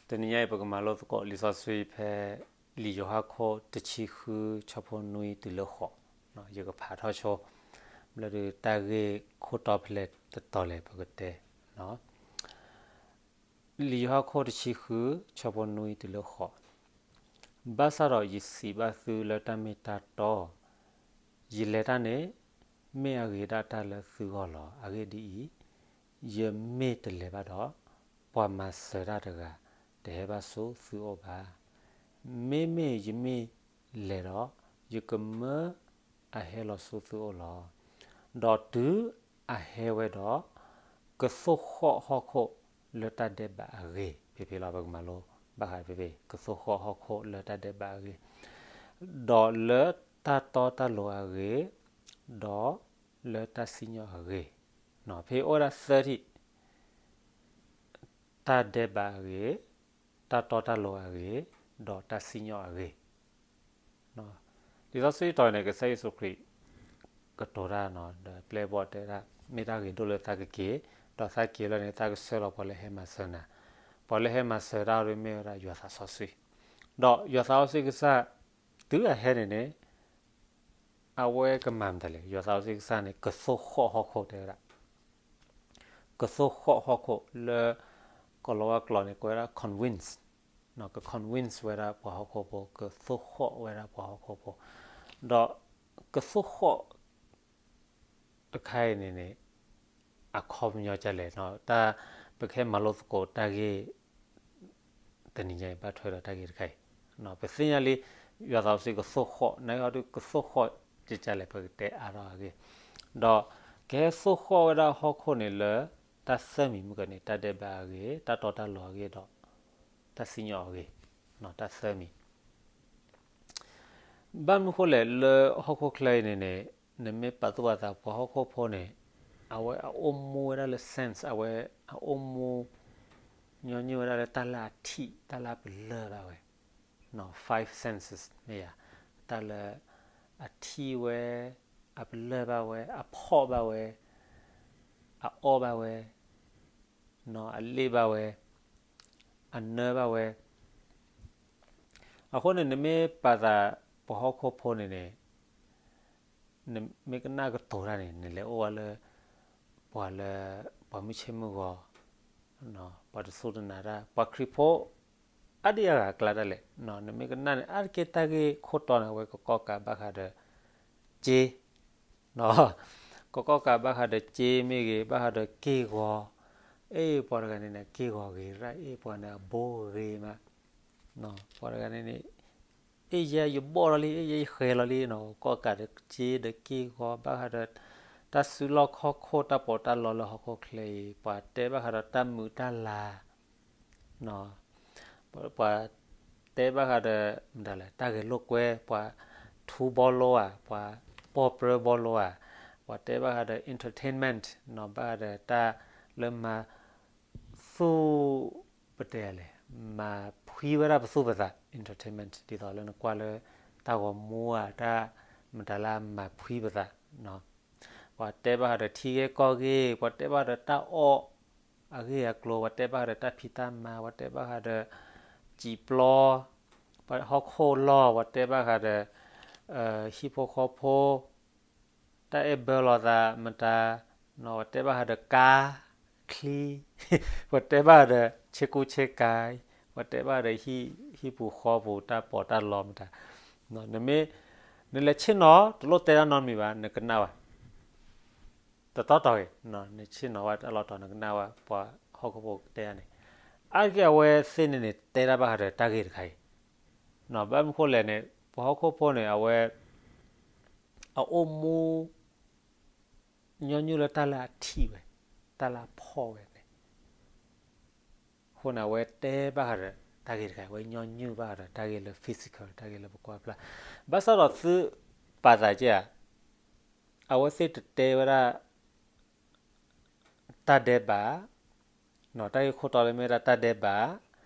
တနံၤညါအံၤ ပကမၤလိသကိးလံာ်စီဆှံဖဲ လံာ်ယိၤဟၣ်ခိၣ်တဆံဃု ဆၢဖိနွံတုၤလၢဃိး, ယကဖးထီၣ်ဆိ ဘျီဒုးတၢ်ဂ့ၢ်ခိၣ်တီဖဲလဲၣ်တတီၤလဲၣ် ပကတဲ လံာ်ယိၤဟၣ်ခိၣ်တဆံဃု ဆၢဖိနွံတုၤလၢဃိး, ဘၣ်ဆၣ်ဒီးယစံးဘၣ်သုလၢတၢ်မ့ၢ်တၢ်တီ, ယလဲၤတၢ်န့ၣ် မ့ၢ်အဂ့ၤဒၣ်တၢ်လၢသုဂီၢ်လီၤ. အဂ့ၢ်ဒ်အံၤ, ယမ့ၢ်တလဲၤဘၣ်ဒီး ပှၤမၤစၢၤတၢ်တဂၤ တဟဲဘၣ်ဆူသုအိၣ်ဘၣ်. မ့မ့ၢ်ယမ့ၢ်လဲၤဒီး ယကမၢအဟဲလီၤဆူသုအိၣ်လီၤ. ဒီးတုၤအဟဲဝဲဒီး ကသိၣ်ဃီၣ်ဟီၣ်ခိၣ်လၢတၢ်ဒဲးဘးအဂ့ၢ်, ဖဲဖဲလီၤ ပကမၤလိဘၣ်ဃးဖဲဖဲ ကသိၣ်ဃီၣ်ဟီၣ်ခိၣ်လၢတၢ်ဒဲးဘးအဂ့ၢ်, ဒီးလၢတၢ်တီတၢ်လိၤအဂ့ၢ်, ဒီးလၢတၢ်စံၣ်ညီၣ်အဂ့ၢ်, ဖဲအိၣ်ဝဲဒၣ်သၢထံၣ် တၢ်ဒဲးဘးအဂ့ၢ်, တၢ်တီတၢ်လိၤအဂ့ၢ်, ဒီးတၢ်စံၣ်ညီၣ်အဂ့ၢ်. လံာ်စီဆှံတီၤန့ၣ် ကစၢ်ယ့ၣ်ၡူးခရံာ် ကတိၤတၢ် ဒီးပျဲၢ်ဘီၣ်တဲဒၣ် မ့ၢ်တၢ်ဂ့ၤဒိၣ်လၢသးကက့ၤ, ဒီးသးက့ၤလၢန့ၣ် သးကဆှၢလီၤပှၤလၢဟဲမၤစၢၤနၤ, ပှၤလၢဟဲမၤစၢၤတၢ်အံၤမ့ၢ်ဝဲဒၣ်ယွၤသးစီဆှံ, ဒီးယွၤသးစီဆှံကစၢ် တုၤအဟဲန့ၣ်န့ၣ် အဝဲကမၤမတၤလဲၣ်, ယွၤသးစီဆှံကစၢ်န့ၣ် ကသိၣ်ဃီၣ်ဟီၣ်ခိၣ်တဲဝဲဒၣ် ကသိၣ်ဃီၣ်ဟီၣ်ခိၣ်လၢ ကီၤလၤဝါကျိာ်န့ၣ် ကိးဝဲဒၣ် convince, က convince ဝဲဒၣ်ပှၤဟီၣ်ခိၣ်ဖိ, ကသိၣ်ဃီၣ်ဝဲဒၣ်ပှၤဟီၣ်ခိၣ်ဖိ, ဒီးကသိၣ်ဃီၣ်တခါအံၤန့ၣ်န့ၣ် အခီပညီဒ်လဲၣ်, တၢ်ပကဟဲမၤလိသကိးတၢ်ဂ့ၢ် တနံၤညါအံၤ ဘၣ်ထွဲဒီးတၢ်ဂ့ၢ်တခါအံၤ, ပသ့ၣ်ညါလံ ယွၤသးစီဆှံကသိၣ်ဃီၣ်, နဟီဒုးကသိၣ်ဃီၣ်ကကလဲၣ် ပကတဲအါထီၣ်အဂ့ၢ်, ဒီးကဟဲသိၣ်ဃီၣ်ဝဲဒၣ်ဟီၣ်ခိၣ်န့ၣ်လၢ တၢ်သၢမံၤမုၢ်ကန့ၣ် တၢ်ဒဲးဘးအဂ့ၢ်, တၢ်တီတၢ်လိၤအဂ့ၢ်ဒီး တၢ်စံၣ်ညီၣ်အဂ့ၢ်, တၢ်သၢမံၤ ဘၣ်မနုၤဃိလဲၣ် လၢဟီၣ်ခိၣ်ချၢအံၤန့ၣ်န့ၣ် နမ့ၢ်ပာ်သူၣ်ပာ်သးပှၤဟီၣ်ခိၣ်ဖိန့ၣ် အဝဲအအိၣ်မူဝဲဒၣ်လၢ sense, အဝဲအအိၣ်မူ ညီနုၢ်ဝဲဒၣ်လၢတၢ်လၢအထံၣ် တၢ်လၢအပလၢၢ်ဘၣ်ဝဲ, five senses မ့ၢ်ဧါ, တၢ်လၢအထံၣ်ဝဲ, အပလၢၢ်ဘၣ်ဝဲ, အဖီၣ်ဘၣ်ဝဲ, အအီၣ်ဘၣ်ဝဲ, အလ့ၣ်ဘၣ်ဝဲ, အနၢဘၣ်ဝဲ, အဃိန့ၣ် နမ့ၢ်ပာ်သးပှၤဟီၣ်ခိၣ်ဖိန့ၣ်န့ၣ် နမ့ၢ်ကနၣ်ကတိၤတၢ်န့ၣ် နလဲၤအိၣ်ဝဲလၢ ပှၤလၢ ပှၤမုၢ်ဆ့ၣ်မုၢ်ဂီၤ, ပှၤတစူၢ်တနာ်တၢ် ပှၤခရံာ်ဖိ အါဒံအါဂၤအကျါဒၣ်လဲာ်, နမ့ၢ်ကနၣ်န့ၣ် အါတက့ၢ်တၢ်ဂ့ၢ်ခိၣ်တီန့ၣ် အဝဲကကီၣ်ကးဘၣ်ဃးဒီး စ့ ကကီၣ်ကးဘၣ်ဃးဒီးစ့မ့ၢ်ဂ့ၤ, ဘၣ်ဃးဒီးက့ၢ်ဂီၤ, အ့ၣ် ပှၤတဂၤန့ၣ်န့ၣ် က့ၢ်ဂီၤဂ့ၤရၣ်, အ့ၣ် ပှၤန့ၣ်အဘိဂ့ၤမး, ပှၤတဂၤန့ၣ်န့ၣ် အ့ၣ် ယဲယဘီၣ်လီၤလံ, အ့ၣ် ယဲယဃဲၤလီၤလံ, ကီၣ်ကးဒီးစ့ဒီးက့ၢ်ဂီၤ, ဘၣ်ဃးဒီး တၢ်စုလီၢ်ခီၣ်ခိၣ် တၢ်ပီးတၢ်လီလၢဟီၣ်ခိၣ်ချၢအံၤ, ပှၤတဲဘၣ်ဃးဒီးတၢ်မုာ်တၢ်လၤ ပှၤတဲဘၣ်ဃးဒီး မတၤလဲၣ် တၢ်ဂဲၤလိာ်ကွဲ, ပှၤထူဘီလိဧါ, ပှၤပီၢ်ပြၢဘီလိဧါ, ပှၤတဲဘၣ်ဃးဒီး entertainment ဘၣ်ဃးဒီးတၢ်လၢမၤသူၣ် ပတဲလဲၣ်, မၤဖှံဝဲဒၣ်ပသူၣ်ပသး entertainment ဒ်သိးလၢနကွၢ်လၢ တၢ်ဂီၤမူဧါ, တၢ်မတၤလၢအမၤဖှံပသး ပှၤတဲဘၣ်ဃးဒီးထံဂ့ၢ်ကီၢ်ဂ့ၢ်, ပှၤတဲဘၣ်ဃးဒီးတၢ်အီၣ်အဂ့ၢ်အကျိၤ, ပှၤတဲဘၣ်ဃးဒီးတၢ်ဖံးတၢ်မၤ, ပှၤတဲဘၣ်ဃးဒီး စံာ်ပျီ, ပှၤဟီၣ်ခိၣ်လီၢ်, ပှၤတဲဘၣ်ဃးဒီး ဟံၣ်ဖိဃီဖိ, တၢ်အဲၣ်ဘၢလိာ်သးမတၤ, ပှၤတဲဘၣ်ဃးဒီးကါ, ချံ, ပှၤတဲဘၣ်ဃးဒီး ဆ့ကူဆ့ကၤ, ပှၤတဲဘၣ်ဃးဒီး ဟံၣ်ပူၤဃီပူၤ တၢ်ပီးတၢ်လီမတၤ, နမ့ၢ် နလဲၤဆ့ၣ်နီၤ တလိၣ်တဲတၢ်နီတမံၤဘၣ် နကနၣ်ဘၣ် တတီတီဂ့ၤ, နဆ့ၣ်နီၤဝဲတၢ်လီၢ်တီၤ နကနၣ်ဝဲပှၤဟီၣ်ခိၣ်ဖိတဲန့ၣ်, အါတက့ၢ်အဝဲသ့ၣ်န့ၣ်န့ၣ် တဲတၢ်ဘၣ်ဃးဒီးတၢ်ဂ့ၢ်တခါအံၤ, ဘၣ်မနုၤဃိလဲၣ်န့ၣ် ပှၤဟီၣ်ခိၣ်ဖိန့ၣ် အဝဲ အအိၣ်မူ ညီနုၢ်လၢတၢ်လၢအထံၣ်ဝဲ, တၢ်လၢအဖီၣ်ဝဲန့ၣ်, အဃိန့ၣ် အဝဲတဲဘၣ်ဃးဒီးတၢ်ဂ့ၢ်တခါ, အဝဲညီနုၢ်ဘၣ်ဃးဒီးတၢ်ဂ့ၢ်လၢ physical တၢ်ဂ့ၢ်လၢပကွၢ်ဖျါ, ဘၣ်ဆၣ်ဒီးသုပာ်သးက့ဧါ, အဝဲသ့ၣ်တတဲဝဲဒၣ် တၢ်ဒဲးဘး, တၢ်ဂ့ၢ်ခိၣ်တီလၢမ့ၢ်ဝဲဒၣ်တၢ်ဒဲးဘး,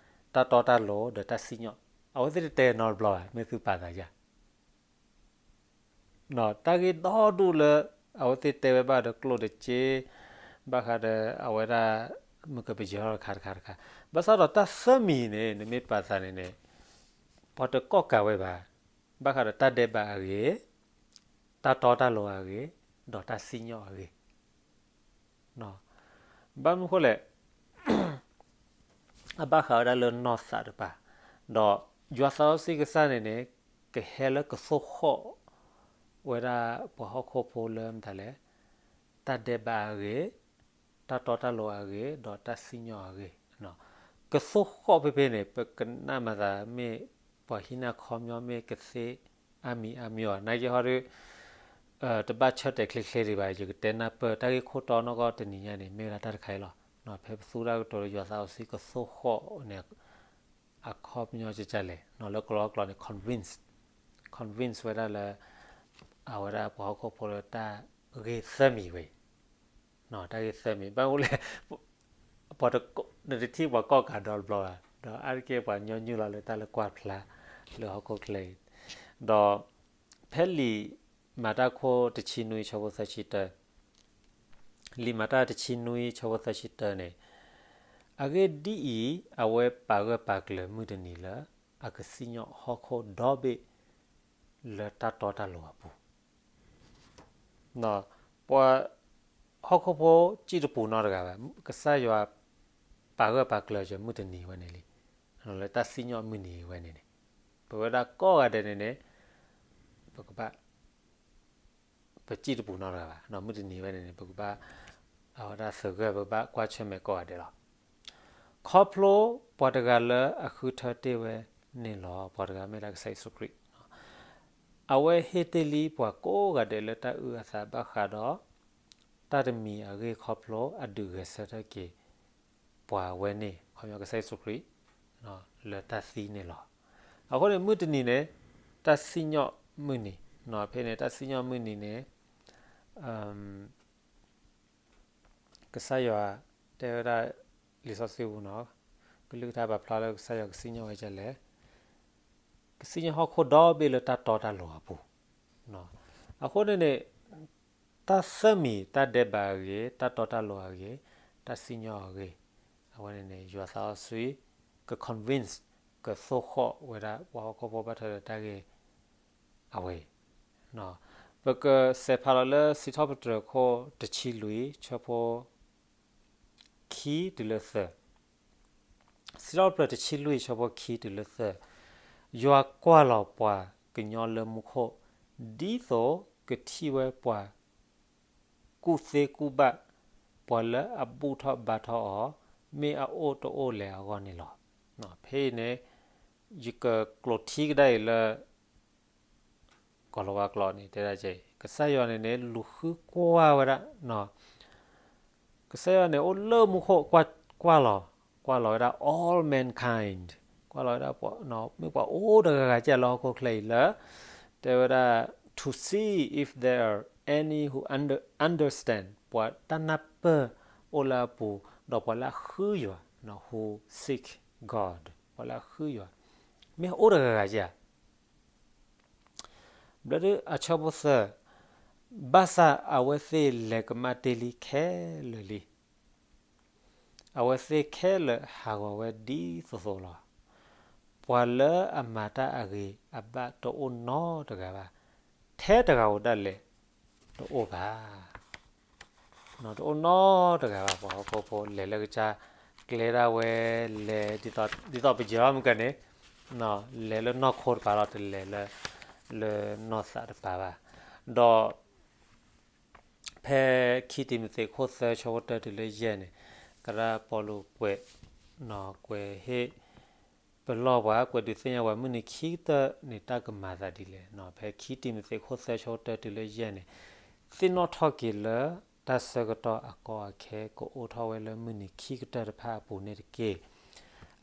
တၢ်တီတၢ်လိၤ ဒီးတၢ်စံၣ်ညီၣ်, အဝဲသ့ၣ်တတဲနီတဘျီဘၣ်, မ့ၢ်သုပာ်သးယၤ တၢ်ဂ့ၢ်ဒီဒူၣ်လၢ အဝဲသ့ၣ်တဲဝဲဘၣ်ဃးဒီးကျိၣ်ဒီးစ့, ဘၣ်ဃးဒီးအဝဲဒၣ် မုၢ်ကပယီၤထီၣ်တခါတခါတခါ, ဘၣ်ဆၣ်ဒီးတၢ်သၢမံၤန့ၣ် နမ့ၢ်ပာ်သးန့ၣ်န့ၣ် ပှၤတကိးကးဝဲဘၣ်, ဘၣ်ဃးဒီးတၢ်ဒဲးဘးအဂ့ၢ်, တၢ်တီတၢ်လိၤအဂ့ၢ်, ဒီးတၢ်စံၣ်ညီၣ်အဂ့ၢ် ဘၣ်မနုၤဃိလဲၣ်, အဘၣ်ဃးဝဲဒၣ်လၢနီၢ်သးတပၤ, ဒီးယွၤသးစီဆှံကစၢ်န့ၣ်န့ၣ် ကဟဲလၢကသိၣ်ဃီၣ်ဝဲဒၣ်ပှၤဟီၣ်ခိၣ်ဖိလၢမတၤလဲၣ်, တၢ်ဒဲးဘးအဂ့ၢ်, တၢ်တီတၢ်လိၤအဂ့ၢ်, ဒီးတၢ်စံၣ်ညီၣ်အဂ့ၢ်, ကသိၣ်ဃီၣ်ဖဲဖဲန့ၣ် ပကနၣ်မၤသးမ့ၢ်ပှၤဟံးန့ၢ်ခီပညီမ့ၢ်ကသ့အါမံၤအါမံၤအီၤ နာ်က့ဟီဒီး တဘၣ်ဆၢတဲာ်ချ့ချ့ဒံးဘၣ်, ယကတဲနၢ်ပၢၢ်တၢ်ဂ့ၢ်ခိၣ်တီနီၢ်ကီၢ်တနံၤညါန့ၣ် မ့ၢ်ဝဲဒၣ်တၢ်တခါအံၤလီၤ. ဖဲပသူတၢ်ကတိၤလၢယွၤသးစီဆှံကသိၣ်ဃီၣ်န့ၣ် အခီပညီကကလဲၣ်, လၢကလီကလီန့ၣ် convince, convince ဝဲဒၣ်လၢ အဝဲဒၣ်ပှၤဟီၣ်ခိၣ်ဖိလၢတၢ်ဂ့ၢ်သၢမံၤဝဲအံၤ, တၢ်ဂ့ၢ်သၢမံၤ ဘၣ်မနုၤလဲၣ်, ပှၤတကိး နတထံၣ်ပှၤကိးကးဒီတဘျီဘၣ်, ဒီးအါတက့ၢ်ပှၤညီနုၢ်လီၤလၢတၢ်လၢကွၢ်ဖျါလၢဟီၣ်ခိၣ်ချၢအံၤ, ဒီးဖဲလံာ်မၤတၢ်ခိၣ်တဆံနွံဆၢဖိသၢဆံတၢ, လံာ်မၤတၢ်တဆံနွံဆၢဖိသၢဆံတၢန့ၣ်, အဂ့ၢ်ဒ်အံၤ, အဝဲပာ်ဂၢၢ်ပာ်ကျၢၤမုၢ်တနံၤလၢ အကစံၣ်ညီၣ်ဟီၣ်ခိၣ်ဒီဘ့ၣ်လၢတၢ်တီတၢ်လိၤအပူၤ ပှၤဟီၣ်ခိၣ်ဖိစံၣ်တပူၤနီတဂၤဘၣ်, ကစၢ်ယွၤပာ်ဂၢၢ်ပာ်ကျၢၤစၢၤမုၢ်တနံၤဝဲန့ၣ်လံ, လၢတၢ်စံၣ်ညီၣ်မုၢ်နံၤဝဲန့ၣ်န့ၣ်, ပဝဲဒၣ်ကိးဂၤဒဲးန့ၣ်န့ၣ် ပကဘၣ် ပစံၣ်တပူၤနီတဂၤဘၣ်, မုၢ်တနံၤဝဲန့ၣ်န့ၣ် ပကဘၣ် အဝဲဒၣ်သဂၢၢ် ပကဘၣ်ကွၢ်ဆၢၣ်မဲာ်ကိးဂၤဒဲးလီၤ. ခီဖျိပှၤတဂၤလၢအဃုထၢတ့ၢ်ဝဲန့ၣ်လီၤ. ပှၤတဂၤမ့ၢ်ဒၣ်ကစၢ်ယ့ၣ်ၡူးခရံာ်, အဝဲဟ့ၣ်တ့ၢ်လံပှၤကိးဂၤဒဲးလၢတၢ်အုၣ်အသးဘၣ်ဃးဒီး တၢ်တမံၤအဂ့ၢ်ခီဖျိအဒုးဂဲၤဆၢထၢၣ်က့ၤ ပှၤဝဲန့ၣ် ခီပညီကစၢ်ယ့ၣ်ၡူးခရံာ် လၢတၢ်သံန့ၣ်လီၤ. အဃိန့ၣ် မုၢ်တနံၤန့ၣ် တၢ်စံၣ်ညီၣ်မုၢ်နံၤ, ဖဲန့ၣ် တၢ်စံၣ်ညီၣ်မုၢ်နံၤန့ၣ် ကစၢ်ယွၤတဲဝဲဒၣ် လံာ်စီဆှံပူၤနီၤ, ကလုၢ်ကထါပာ်ဖျါလၢကစၢ်ယွၤကစံၣ်ညီၣ်ဝဲဒ်လဲၣ်, ကစံၣ်ညီၣ်ဟီၣ်ခိၣ်ဒီဘ့ၣ်လၢတၢ်တီတၢ်လိၤအပူၤ. အဃိန့ၣ်န့ၣ် တၢ်သၢမံၤ တၢ်ဒဲးဘးအဂ့ၢ်, တၢ်တီတၢ်လိၤအဂ့ၢ်, တၢ်စံၣ်ညီၣ်အဂ့ၢ်, အဝဲန့ၣ်န့ၣ် ယွၤသးစီဆှံ က convince ကသိၣ်ဃီၣ်ဝဲဒၣ်ပှၤဟီၣ်ခိၣ်ဖိဘၣ်ထွဲဒီးတၢ်ဂ့ၢ် အဝဲအံၤ ပကစးဖးလီၤလၢစံးထီၣ်ပတြၢၤခိၣ်တဆံလွံၢ်ဆၢဖိခံတုၤလၢသၢ, စံးထီၣ်ပတြၢၤတဆံလွံၢ်ဆၢဖိခံတုၤလၢသၢ, ယွၤကွၢ်လီၤပှၤကညီလၢမူခိၣ် ဒ်သိးကထံၣ်ဝဲပှၤ ကူၣ်သ့ကူၣ်ဘၣ် ပှၤလၢအဘူၣ်ထီၣ်ဘါထီၣ်အီၤ မ့ၢ်အအိၣ်တအိၣ်လဲၣ်အဂီၢ်န့ၣ်လီၤ. ဖဲအံၤန့ၣ် ယကကျိးထံကဒါအံၤလၢ ကီၤလၤဝါကျိာ်န့ၣ် တဲဒၣ်ကဲ ကစၢ်ယွၤန့ၣ်န့ၣ် လူၤဃုကွၢ်ဝဲဒၣ် ကစၢ်ယွၤန့ၣ် အိၣ်လၢမူခိၣ် ကွၢ်လီၤ, ကွၢ်လီၤဝဲဒၣ် all mankind, ကွၢ်လီၤဝဲဒၣ် မ့ၢ်ပှၤအိၣ်တဂၤဂၤကဲလၢဟီၣ်ခိၣ်ချၢအံၤလၢ တဲဝဲဒၣ် to see if there are any who under, understand ပှၤတၢ်နၢ်ပၢၢ်အိၣ်လၢအပူၤ ဒီးပှၤလၢအဃုယွၤ who seek God ပှၤလၢအဃုယွၤ မ့ၢ်အိၣ်တဂၤဂၤဧါ. ဘျီဒုးအဆၢဖိသၢ, ဘၣ်ဆၣ်အဝဲသ့ၣ်လဲၤကမၣ်တ့ၢ်လံခဲလၢာ်လံ. အဝဲသ့ၣ်ခဲလၢာ်ဟးဂီၤဝဲဒ်သိးသိးလီၤ. ပှၤလၢအမၤတၢ်အဂ့ၤအဘၣ်တအိၣ်နီတဂၤဘၣ်. ထဲတဂၤဧိၤဒၣ်လဲာ်တအိၣ်ဘၣ်. တအိၣ်နီတဂၤဘၣ်. ပှၤဟီၣ်ခိၣ်ဖိလဲၤလၢကစၢ်ကျဲဒၣ်ဝဲ လဲၤဒ်သိးပယီၤမုၢ်ကန့ၣ် လဲၤလၢနီၢ်ခိတပၤလီၤ တလဲၤလၢ လၢနီၢ်သးတပၤဘၣ်. ဒီး ဖဲခံတံၤမသ့းခိၣ်သၢဆၢဖိတၢတုၤလၢယဲၢ်န့ၣ် ကရၢပီလူးကွဲး ကွဲးဟ့ၣ်ပလီၢ်ပှၤ ကွဲးဒုးသ့ၣ်ညါပှၤ မုၢ်နံၤခံကတၢၢ်န့ၣ် တၢ်ကမၤသးဒ်လဲၣ်. ဖဲခံတံၤမသ့းခိၣ်သၢဆၢဖိတၢတုၤလၢယဲၢ်န့ၣ် သ့ၣ်နီၣ်ထီၣ်က့ၤလၢ တၢ်ဆၢကတီၢ်အကီအခဲ ကအိၣ်ထီၣ်ဝဲလၢမုၢ်နံၤခံကတၢၢ်တဖၣ်အပူၤန့ၣ်တက့ၢ်.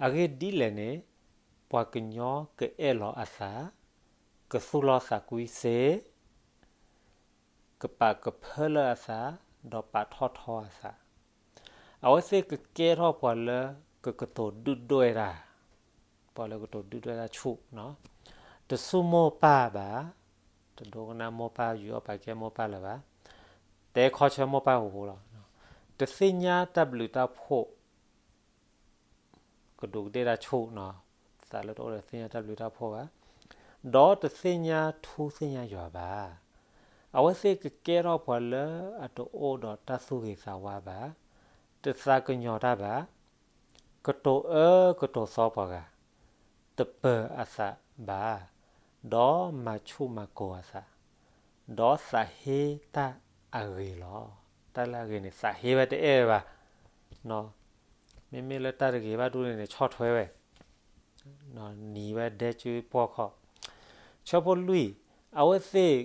အဂ့ၢ်ဒ်လဲၣ်န့ၣ် ပှၤကညီကအဲၣ်လီၤအသး, ကသူၣ်လီၤသးကွံစ့ ကပာ်ကဖၢလၢအသး, ဒီးပာ်ထီၣ်ထီအသး, အဝဲသ့ၣ်ကကဲထီၣ်ပှၤလၢကကတိၤဒုၣ်ဒွဲၣ်တၢ်, ပှၤလၢကတိၤဒုၣ်ဒွဲၣ်တၢ်ဆူၣ်, တစူၢ်မိၢ်ပၢ်ဘၣ်, တဒိကနၣ်မိၢ်ပၢ် ယူးယီၣ်ပာ်ကဲမိၢ်ပၢ်လၢၤဘၣ်, တဲခီဆၢမိၢ်ပၢ်ဟူးဟူးလီၤ, တသ့ၣ်ညါတၢ်ဘျုးတၢ်ဖှိၣ် ကဒူးကဒ့ၣ်တၢ်ဆူၣ်နီၤ, သးလၢတအိၣ်ဒီးသ့ၣ်ညါတၢ်ဘျုးတၢ်ဖှိၣ်ဘၣ်, ဒီးတသ့ၣ်ညါထူသ့ၣ်ညါယွၤဘၣ်. အဝဲသ့ၣ်ကကဲထီၣ်ပှၤလၢအတအိၣ်ဒီးတၢ်သူၣ်ဂ့ၤသးဝါဘၣ်, တသးကညီၤတၢ်ဘၣ်, ကတိၤအၢကတိၤသီပှၤဂၤ, တပၢၤအသးဘၣ်, ဒီးမၤဆူၣ်မၤကိၤအသး, ဒီးသးဟ့တၢ်အဂ့ၤလီၤ. တၢ်လၢအဂ့ၤန့ၣ် သးဟ့ဝဲတအဲၣ်ဝဲဘၣ်. မ့မ့ၢ်လၢတၢ်တဂ့ၤဘၣ်ဒိၣ်န့ၣ်န့ၣ် ဆီၣ်ထွဲဝဲ, နံၤဝဲဒဲကၠူပှီၢ်ခီၣ်. ဆၢဖိလွံၢ်, အဝဲသ့ၣ်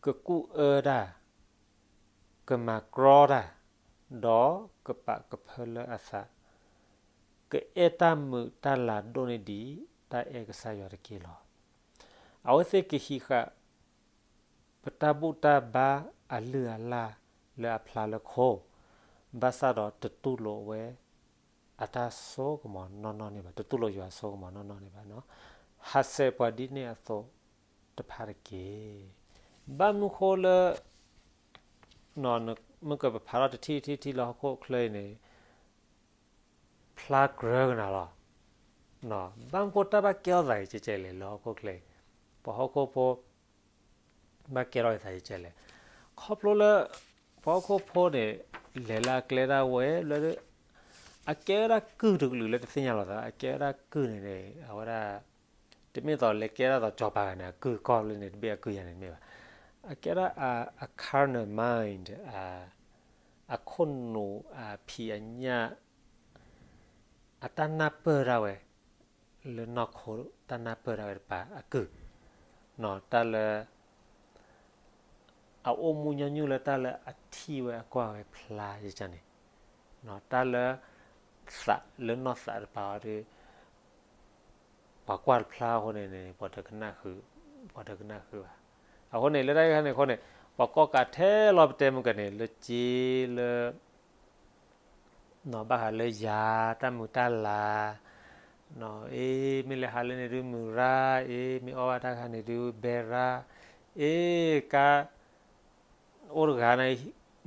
ကကူၣ်အၢတၢ်, ကမၤကြီတၢ်, ဒီးကပာ်ကဖၢလၢအသး, ကအဲၣ်တၢ်မုာ်တၢ်လၤဒိၣ်န့ၢ်ဒံး တၢ်အဲၣ်ကစၢ်ယွၤတက့ၢ်လီၤ. အဝဲသ့ၣ်ကဟံးဃာ် ပတၢ်ဘူၣ်တၢ်ဘါအလုၢ်အလၢ်လၢအဖျါလၢခိ, ဘၣ်ဆၣ်ဒီးတတူၢ်လိာ်ဝဲ အတၢ်စိကမီၤနီၢ်နီၢ်န့ၣ်ဘၣ်, တတူၢ်လိာ်ယွၤအစိကမီၤနီၢ်နီၢ်န့ၣ်ဘၣ်, ဟးဆှဲးပှၤဒ်န့ၣ်အသိးတဖၣ်တက့ၢ်. ဘၣ်မနုၤဃိလၢ မုၢ်ကပဖးထီၣ်တထံၣ်တထံၣ်တထံၣ်လၢဟီၣ်ခိၣ်ချၢအံၤန့ၣ် ဖျါကြၢးကနၤလီၤ. ဘၣ်မနုၤဃိတၢ်ဘၣ်ကဲထီၣ်သးအံၤကဲကဲလဲၣ်လၢဟီၣ်ခိၣ်ချၢအံၤ, ပှၤဟီၣ်ခိၣ်ဖိ ဘၣ်ကဲထီၣ်သးအံၤကဲကဲလဲၣ်. ခီဖျိလၢ ပှၤဟီၣ်ခိၣ်ဖိန့ၣ် လဲၤလၢအကျဲဒၣ်ဝဲလၢ အကဲဝဲဒၣ်ကုၢ်တကလုာ်လၢတသ့ၣ်ညါလီၤသး, အကဲဝဲဒၣ်ကုၢ်န့ၣ်န့ၣ် အဝဲဒၣ် တမ့ၢ်သိးလဲၤကဲဒၣ်သိးစီၤပၤဂၤန့ၣ် အကုၢ်ကီၢ်လၢန့ၣ် တဘ့ၣ်အကုၢ်ယၤန့ၣ်တမ့ၢ်ဘၣ်. အကဲဒၣ်အ carnal mind, အခိၣ်နူာ်အဖံးအညၣ် အတၢ်နၢ်ပၢၢ်ဒၣ်ဝဲ လၢနီၢ်ခိတၢ်နၢ်ပၢၢ်ဒၣ်ဝဲတပၤအကုၢ်, တၢ်လၢ အအိၣ်မူညီနုၢ်လၢတၢ်လၢအထံၣ်ဝဲအကွၢ်ဝဲဖျါယကန့ၣ်, တၢ်လၢ သးလၢနီၢ်သးတပၤအီၤဒီး ပှၤကွၢ်တဖျါအဃိန့ၣ်န့ၣ် ပှၤတကနၣ်ဃုာ်, ပှၤတကနၣ်ဃုာ်ဘၣ်. အဃိန့ၣ် လၢတၢ်ဂ့ၢ်ခါန့ၣ်အဃိန့ၣ် ပှၤကိးကးထဲလီၤပတဲမုၢ်ကန့ၣ် လၢက့လၢ နီၢ်ဘၣ်ဃးလၢယၤ တၢ်မုာ်တၢ်လၤ, နီၢ်အ့ မ့ၢ်လဲၤဟးလၢန့ၣ်ဒုးမုာ်ရၣ်, အ့ မ့ၢ်အီၣ်ဘၣ်တၢ်ခါန့ၣ်ဒုးဘဲရၣ်, အ့ ကါ အိၣ်တဂၤ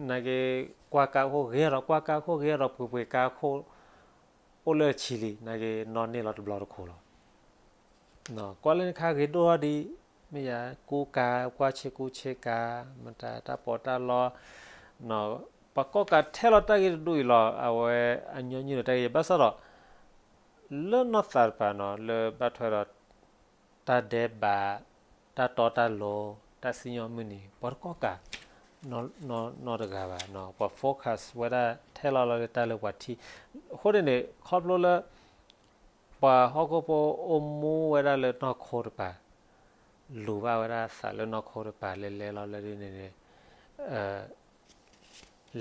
နာ်က့ ကွၢ်ကါခိၣ်ဂ့ၤဒီး ကွၢ်ကါခိၣ်ဂ့ၤဒီး ပှ့ၤပှ့ၤကါခိၣ် အိၣ်လၢဆံလံ နာ်က့ နီၢ်န့ၢ်လီၤတဘျီတခိၣ်လီၤ. ကွၢ်လၢနခါဂ့ၤဒိၣ်ထီၣ်ဒံး မ့ၢ်ယၤကူကါ ကွၢ်ဆ့ကူဆ့ကါ မတၤတၢ်ပီးတၢ်လီ ပှၤကိးကးထဲလီၤတၢ်ဂ့ၢ်တဒူၣ်အံၤလီၤ. အဝဲအညီနုၢ်ဒီးတၢ်ဂ့ၢ် ဘၣ်ဆၣ်ဒီး လၢနီၢ်သးတပၤနီၤ လၢဘၣ်ထွဲဒီး တၢ်ဒဲးဘး တၢ်တီတၢ်လိၤ တၢ်စံၣ်ညီၣ်မုၢ်နံၤ ပှၤတကိးကး နီတဂၤဘၣ်. ပှၤ focus ဝဲဒၣ်ထဲလီၤလီၤလၢတၢ်လၢပှၤထံၣ်. အဃိန့ၣ်န့ၣ် ခီဖျိလၢ ပှၤဟီၣ်ခိၣ်ဖိအိၣ်မူဝဲဒၣ်လၢနီၢ်ခိတပၤ လူၤဘၣ်ဝဲဒၣ်သးလၢနီၢ်ခိတပၤ လဲၤလဲၤလီၤလၢဒ်န့ၣ်န့ၣ်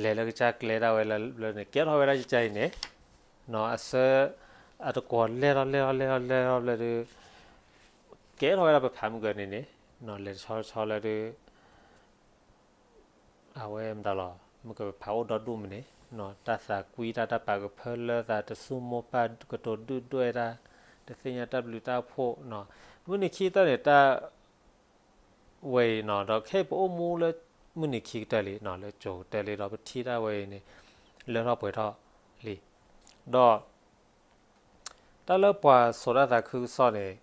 လဲၤလၢကစၢ်ကျဲဒၣ်ဝဲလၢန့ၣ် ကဲထီၣ်ဝဲဒၣ်ကစၢ်အံၤန့ၣ် နီၢ်အဆၢ အတကွီၤလဲၢ်ထီၣ်လဲၢ်ထီၣ်လဲၢ်ထီၣ်လဲၢ်ထီၣ်ဘျီဒီး ကဲထီၣ်ဝဲဒၣ်ပဖးမုၢ်ကန့ၣ်န့ၣ် နီၢ်လဲၤတဆီတဆီလၢဒုး အဝဲမတၤလီၤ မုၢ်ကပဖးအိၣ်ဒီဒူၣ်မုၢ်န့ၣ် တၢ်သးကွံတၢ် တၢ်ပာ်ကဖၢလၢသး တဆူၣ်မိၢ်ပၢ် ကတိၤဒုၣ်ဒွဲၣ်တၢ် တသ့ၣ်ညါတၢ်ဘျုးတၢ်ဖှိၣ် မုၢ်နံၤခံကတၢၢ်န့ၣ် တၢ်ဝဲအံၤနီၤ ဒီးခဲအံၤပအိၣ်မူလၢ မုၢ်နံၤခံကတၢၢ်လံနီၤ လၢကၠိၤကတၢၢ်လံ ဒီးပထံၣ်တၢ်ဝဲအံၤန့ၣ် လၢထီၣ်ပှဲၤထီၣ်လံ ဒီး တၢ်လၢပှၤစိာ်တၢ်သးခုကစီၣ်န့ၣ်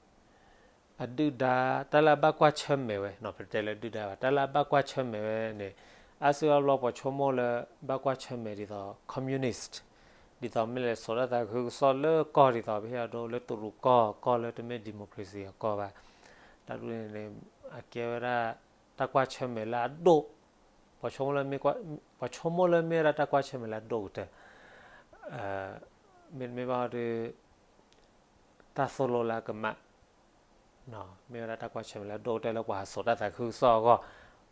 အဒုၣ်ဒါ တၢ်လၢအဘၣ်ကွၢ်ဆၢၣ်မဲာ်ဝဲနီၤ ပတဲလၢဒုၣ်ဒါဘၣ် တၢ်လၢအဘၣ်ကွၢ်ဆၢၣ်မဲာ်ဝဲန့ၣ် အါစုအါဘျီပှၤဆိကမိၣ်လၢ ဘၣ်ကွၢ်ဆၢၣ်မဲာ်ဒ်သိး communist ဒ်သိးမ့ၢ်လဲၤစိာ်တၢ်သးခုကစီၣ်လၢကီၢ်ဒ်သိး ပဟ့ၣ်အဒိလၢတရူးကီၢ် ကီၢ်လၢတမ့ၢ် democracy အကီၢ်ဘၣ် တၢ်ဒ်န့ၣ်န့ၣ် အကဲဝဲဒၣ် တၢ်ကွၢ်ဆၢၣ်မဲာ်လၢအဒိၣ် ပှၤဆိကမိၣ်လၢမ့ၢ် ပှၤဆိကမိၣ်လၢမ့ၢ်ဝဲဒၣ်တၢ်ကွၢ်ဆၢၣ်မဲာ်လၢအဒိၣ်ကတၢၢ် မ့တမ့ၢ်ဘၣ်ဒီး တၢ်သိၣ်လိလၢအကမၣ် မ့ၢ်ဝဲဒၣ်တၢ်ကွၢ်ဆၢၣ်မဲာ်လၢအဒိၣ်ကတၢၢ်လၢပှၤဟးစိာ်တၢ်သးခုကစီၣ်အဂီၢ်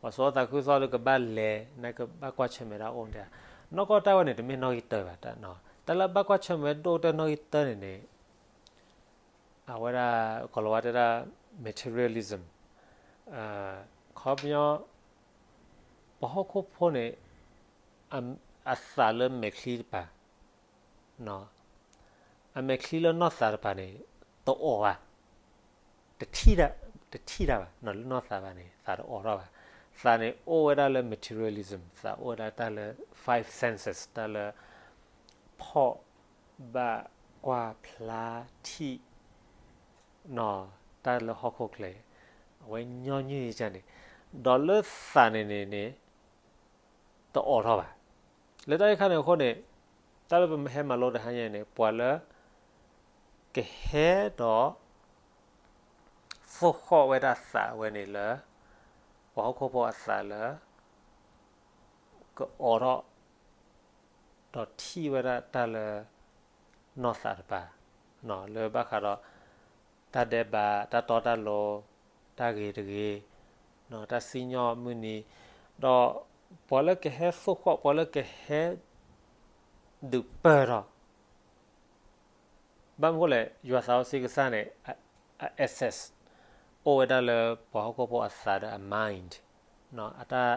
ပှၤစိာ်တၢ်သးခုကစီၣ်လၢကဘၣ်လဲၤ နကဘၣ်ကွၢ်ဆၢၣ်မဲာ်ဒၣ်အိၣ်ဒၣ် နီၢ်ကီၢ်တၢ်ဝဲန့ၣ် တမ့ၢ်နီၣ်ဂံၢ်တၢဘၣ် တၢ်လၢအဘၣ်ကွၢ်ဆၢၣ်မဲာ်ဒိၣ်ကတၢၢ်နီၣ်ဂံၢ်တၢန့ၣ်န့ၣ် အဝဲဒၣ် ကီၤလၤဝါတဲဒၣ် materialism ခီပညီ ပှၤဟီၣ်ခိၣ်ဖိန့ၣ် အသးလၢမဲာ်ချံတပၤ အမဲာ်ချံလၢနီၢ်သးတပၤန့ၣ် တအိၣ်ဘၣ် တထံၣ်တၢ် တထံၣ်တၢ်ဘၣ် လၢနီၢ်သးဘၣ်န့ၣ် သးတအိၣ်ထီၣ်ဘၣ် သးန့ၣ်အိၣ်ဝဲဒၣ်လၢ materialism သးအိၣ်ဝဲဒၣ်တၢ်လၢ five senses တၢ်လၢ ဖီၣ် ဘၣ် ကွၢ်ဖျါထံၣ် နီၢ် တၢ်လၢဟီၣ်ခိၣ်ချၢ အဝဲညီနုၢ်ယကန့ၣ် ဒီးလၢသးန့ၣ်န့ၣ်န့ၣ် တအိးထီၣ်ဘၣ်. လၢတၢ်အံၤခါန့ၣ်အဃိန့ၣ် တၢ်လၢပဟဲမၤလိတဟါညါန့ၣ် ပှၤလၢ ကဟဲဒီး သိၣ်ဃီၣ်ဝဲဒၣ်သးဝဲန့ၣ်လၢ ပှၤဟီၣ်ခိၣ်ဖိအသးလၢ ကအိးထီၣ် ဒီးထံၣ်ဝဲဒၣ်တၢ်လၢ နီၢ်သးတပၤ လၢဘၣ်ဃးဒီး တၢ်ဒဲးဘး တၢ်တီတၢ်လိၤ တၢ်ဂ့ၤတဂ့ၤ တၢ်စံၣ်ညီၣ်မုၢ်နံၤ ဒီးပှၤလၢကဟဲသိၣ်ဃီၣ် ပှၤလၢကဟဲ ဒုးပၢၢ်ထီၣ် ဘၣ်မနုၤဃိလဲၣ် ယွၤသးစီဆှံကစၢ်န့ၣ် အ access အိၣ်ဝဲဒၣ်လၢပှၤဟီၣ်ခိၣ်ဖိအသးဒီးအ mind အတၢ်